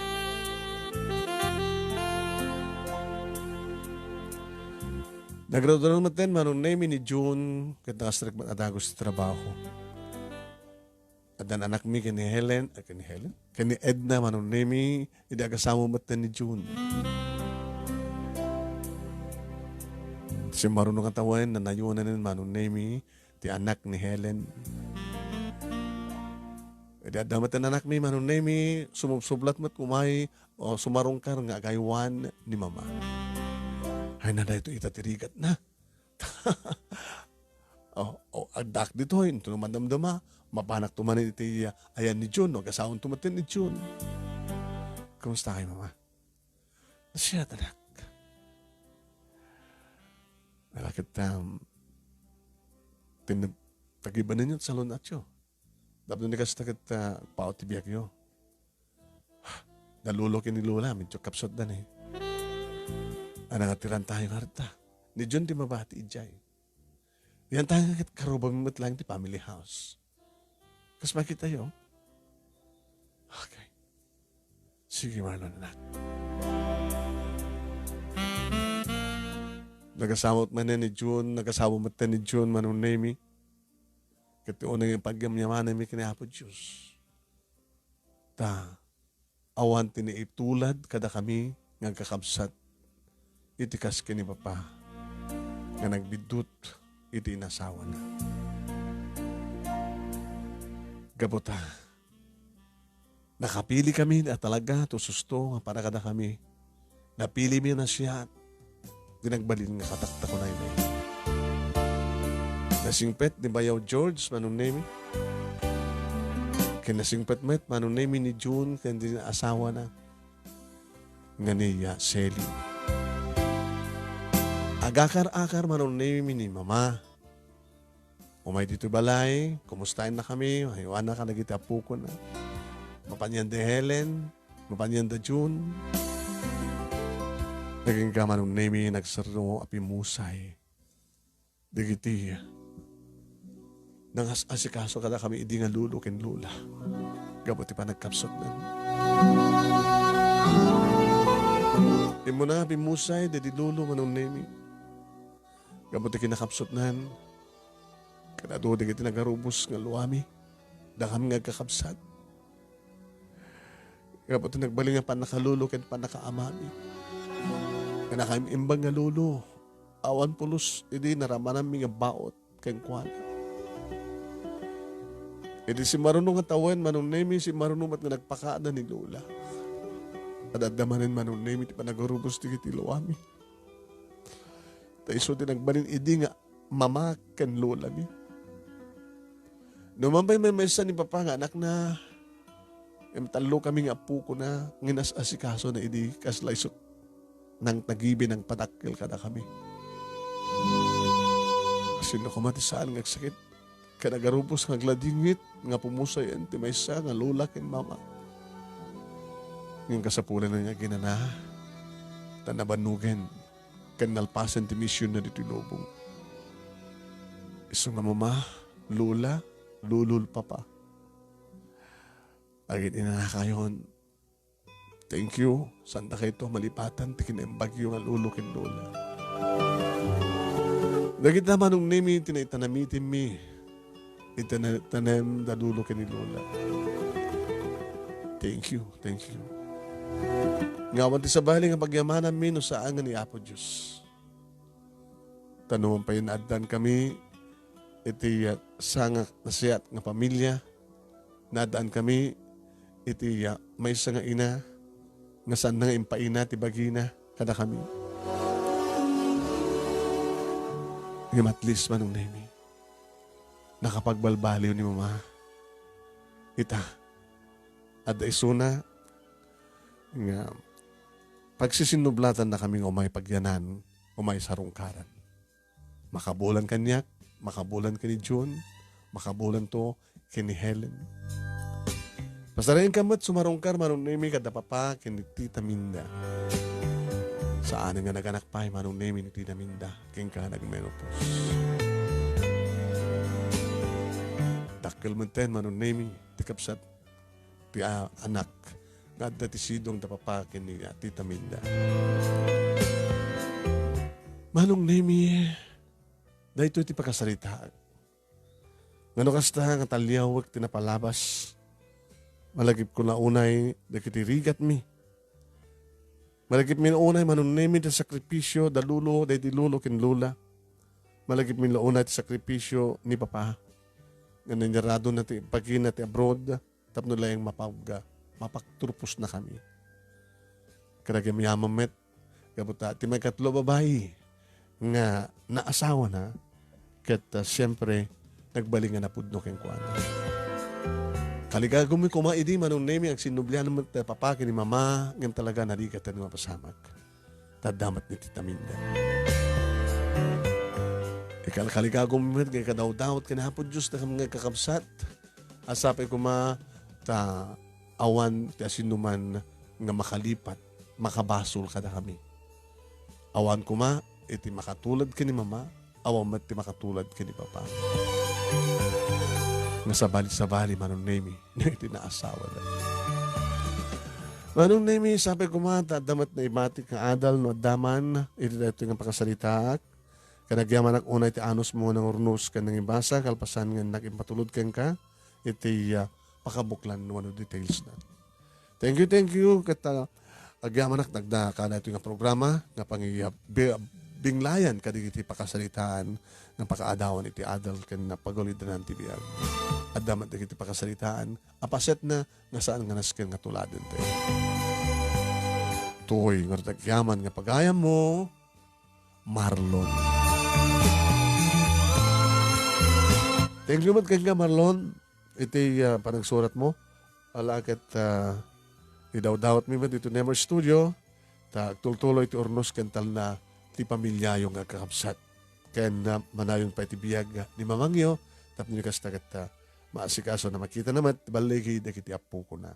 Nagraduar metten, Manong Nemi, ni June ket nakastrek met a dagus ti trabaho. Addan anakmi ken ni Helen, ah, ken ni Helen? Ken ni Edna, Manong Nemi, idi agasawa metten ni June. Simmaruno nga tawen, nanayonanen, Manong Nemi, ti anak ni Helen. Idi adda met ti anakmi, Manong Nemi, sumubsublat met umay, o sumarungkar nga agaywan ni Mama. Ay na, daytoy ita ti rigatna. O, o, addak ditoy, intono madamdama, mapanakto manen iti, ah, ayan ni June, no? Agasawanto met ni June. Kumusta kay, Mama? Siya, anak. Nalakit, um, tin-, tagibanen yung salon atyo. Tapno ni kasta ket, ah, paot ti biagyo. Nalulo ken ni Lola, medyo kapsatda ni. Ana nga tiran tayo nga rita. Ni June ti mabati idiay. Yan tayo nga ket karubam met lang ti family house. Kas makita yo? Okay. Sige, Marlon, anak. Nagasawa met manen ni June, nagasawa met ni June, Manong Nemi. Ket ti unay nga pagyamyamanmi ken ni Apo Dios. Ta, awan ti naitulad kadakami nga agkakabsat iti kas ken ni Papa nga nagbiddut iti inasawana. Gapu ta, nakapilikami a talaga ti ususto nga para kadakami. Napilimi a nasayaat. Di nagbalin nga kataktakonaymi. Nasingpet ni Bayaw George, Manong Nemi. Ken nasingpet met, Manong Nemi, ni June, ken di asawana. nga ni, ah, Selly. Agakar-akar Manong Nemi ni Mama. Umay ditoy balay, kumustaennakami, aywana kadagiti apokona. Mapan yan da Helen, mapan yan da June. Nagingga Manong Nemi, nagserno a pimmusay dagiti nangas-asikaso kadakami idi nga lolo ken lola gapu ti panagkapsutnan. Immuna a pimmusay daydi lolo Manong Nemi gapu ti kinakapsutnan. Ken adu dagiti nagarubos nga luami, dakami nga agkakabsat. Gapu ti nagbalin nga pannakalolo ken pannakaamami. Nga nakaimbag nga lolo, awan pulos idi naramananmi nga baot kenkuana. Idi simmaruno nga tawen, Manong Nemi, simmaruno met nga nagpakaada ni Lola. Ad-adda manen, Manong Nemi, ti panagarubos dagiti luami. Ta isu ti nagbalin idi nga mama ken lolami. Numan pay maymaysa ni Papa nga anakna, ngem tallo kami nga apokona nga inas-asikasona idi kasla isu nangtagibi, nangpadakkel kadakami. Sinno koma ti saan nga agsakit ken agarubos nga agladingit nga pumusayen ti maysa nga lola ken mama? Ngem kasapulan nga aginana, ta nabannogen ken nalpasen ti misionna ditoy lubong. Isu nga mama, lola, lolo, papa. Agin-inanakayon, thank you. Saan dakayto malipatan ti kinaimbagyo nga lolo ken lola. Dagita Manong Nemi ti naitanamitimmi. Iti na-, tanem da lolo ken ni lola. Thank you, thank you. Nga awan ti sabali nga pagyamananmi no saan nga ni Apo Dios. Ta numan pay naaddan kami iti, ah, sanga nasiat nga pamilia, naaddan kami iti, ah, maysa nga ina nga saanna nga impaina ti bagina kadakami. Ngem at least, Manong Nemi, nakapagbalbaliw ni Mama. Ita, adda isuna nga pagsisinnublatan na kami nga umay pagyanan, umay sarungkaran. Makabulan kaniak, makabulan ken ni June, makabulanto ken ni Helen. Pasarayenka met sumarungkar, Manong Nemi, kada Papa ken ni Tita Minda. Saan nga naganak pay, Manong Nemi, ni Tita Minda, kenka nagmenopause. Dakkel metten, Manong Nemi, ti kabsat ti, ah, anak nga adda ti sidong da Papa ken ni, ah, Tita Minda. Manong Nemi, daytoy ti pakasaritaak. Ngano kasta nga taliawek ti napalabas? Malagipko la unay dagiti rigatmi. Malagipmi la unay, Manong Nemi, ti sakripisio da lolo, daydi lolo ken lola. Malagipmi la unay ti sakripisio ni Papa. Nga nanyarado na ti bagina ti abroad. Tapno layang mapawga, mapagturposnakami. Ket agyamyaman met, gapu ta ti maikatlo a babai nga naasawana, ket, ah, siempre, nagbalin nga napudno kenkuana. Kaligagummi koma idi, Manong Nemi, agsinnublian met ti Papa ken ni Mama, ngem talaga narigat ti mapasamak. Ta adda met ni Tita Minda. Ikalkaligagummi met nga ikadawdawat ken Apo Dios, dakami nga kakabsat. A sapay koma ta awan ti asinoman nga makalipat, makabasol kadakami. Awan koma iti makatulad ken ni Mama, awan met ti makatulad ken ni Papa. Nga sabali-sabali, Manong Nemi, iti naasawada. Manong Nemi, sapay koma ta adda met naibatik nga adal no adda man iti daytoy nga pakasaritaak. Ken agyamanak unay ti anusmo nga nangurnos ken nangibasa kalpasan nga innak impatulod kenka iti, ah, pakabuklan wenno details na. Thank you, thank you. Ket, ah, agyamanak nagdaka daytoy nga programa nga pangi-, ah, bi-, binglayan kadagiti pakasaritaan nga pakaadawan iti adal ken pagaulidanan ti biag. Adda met dagiti pakasaritaan a pasetna nga saan nga nasken nga tuladen tayo. Toy nga agyaman nga pagayammo, Marlon. Thank you met kenka, Marlon, iti, ah, panagsurat mo. Ala ket, ah, idawdawat mi met dito Nemer Studio. ta agtultuloy ti urnos ken talna ti pamiliayo nga agkakabsat. Ken, ah, manayon pay ti biag ni mamangyo, tapno kasta ket, ah, maasikaso na makita na met ti balligi dagiti appokona.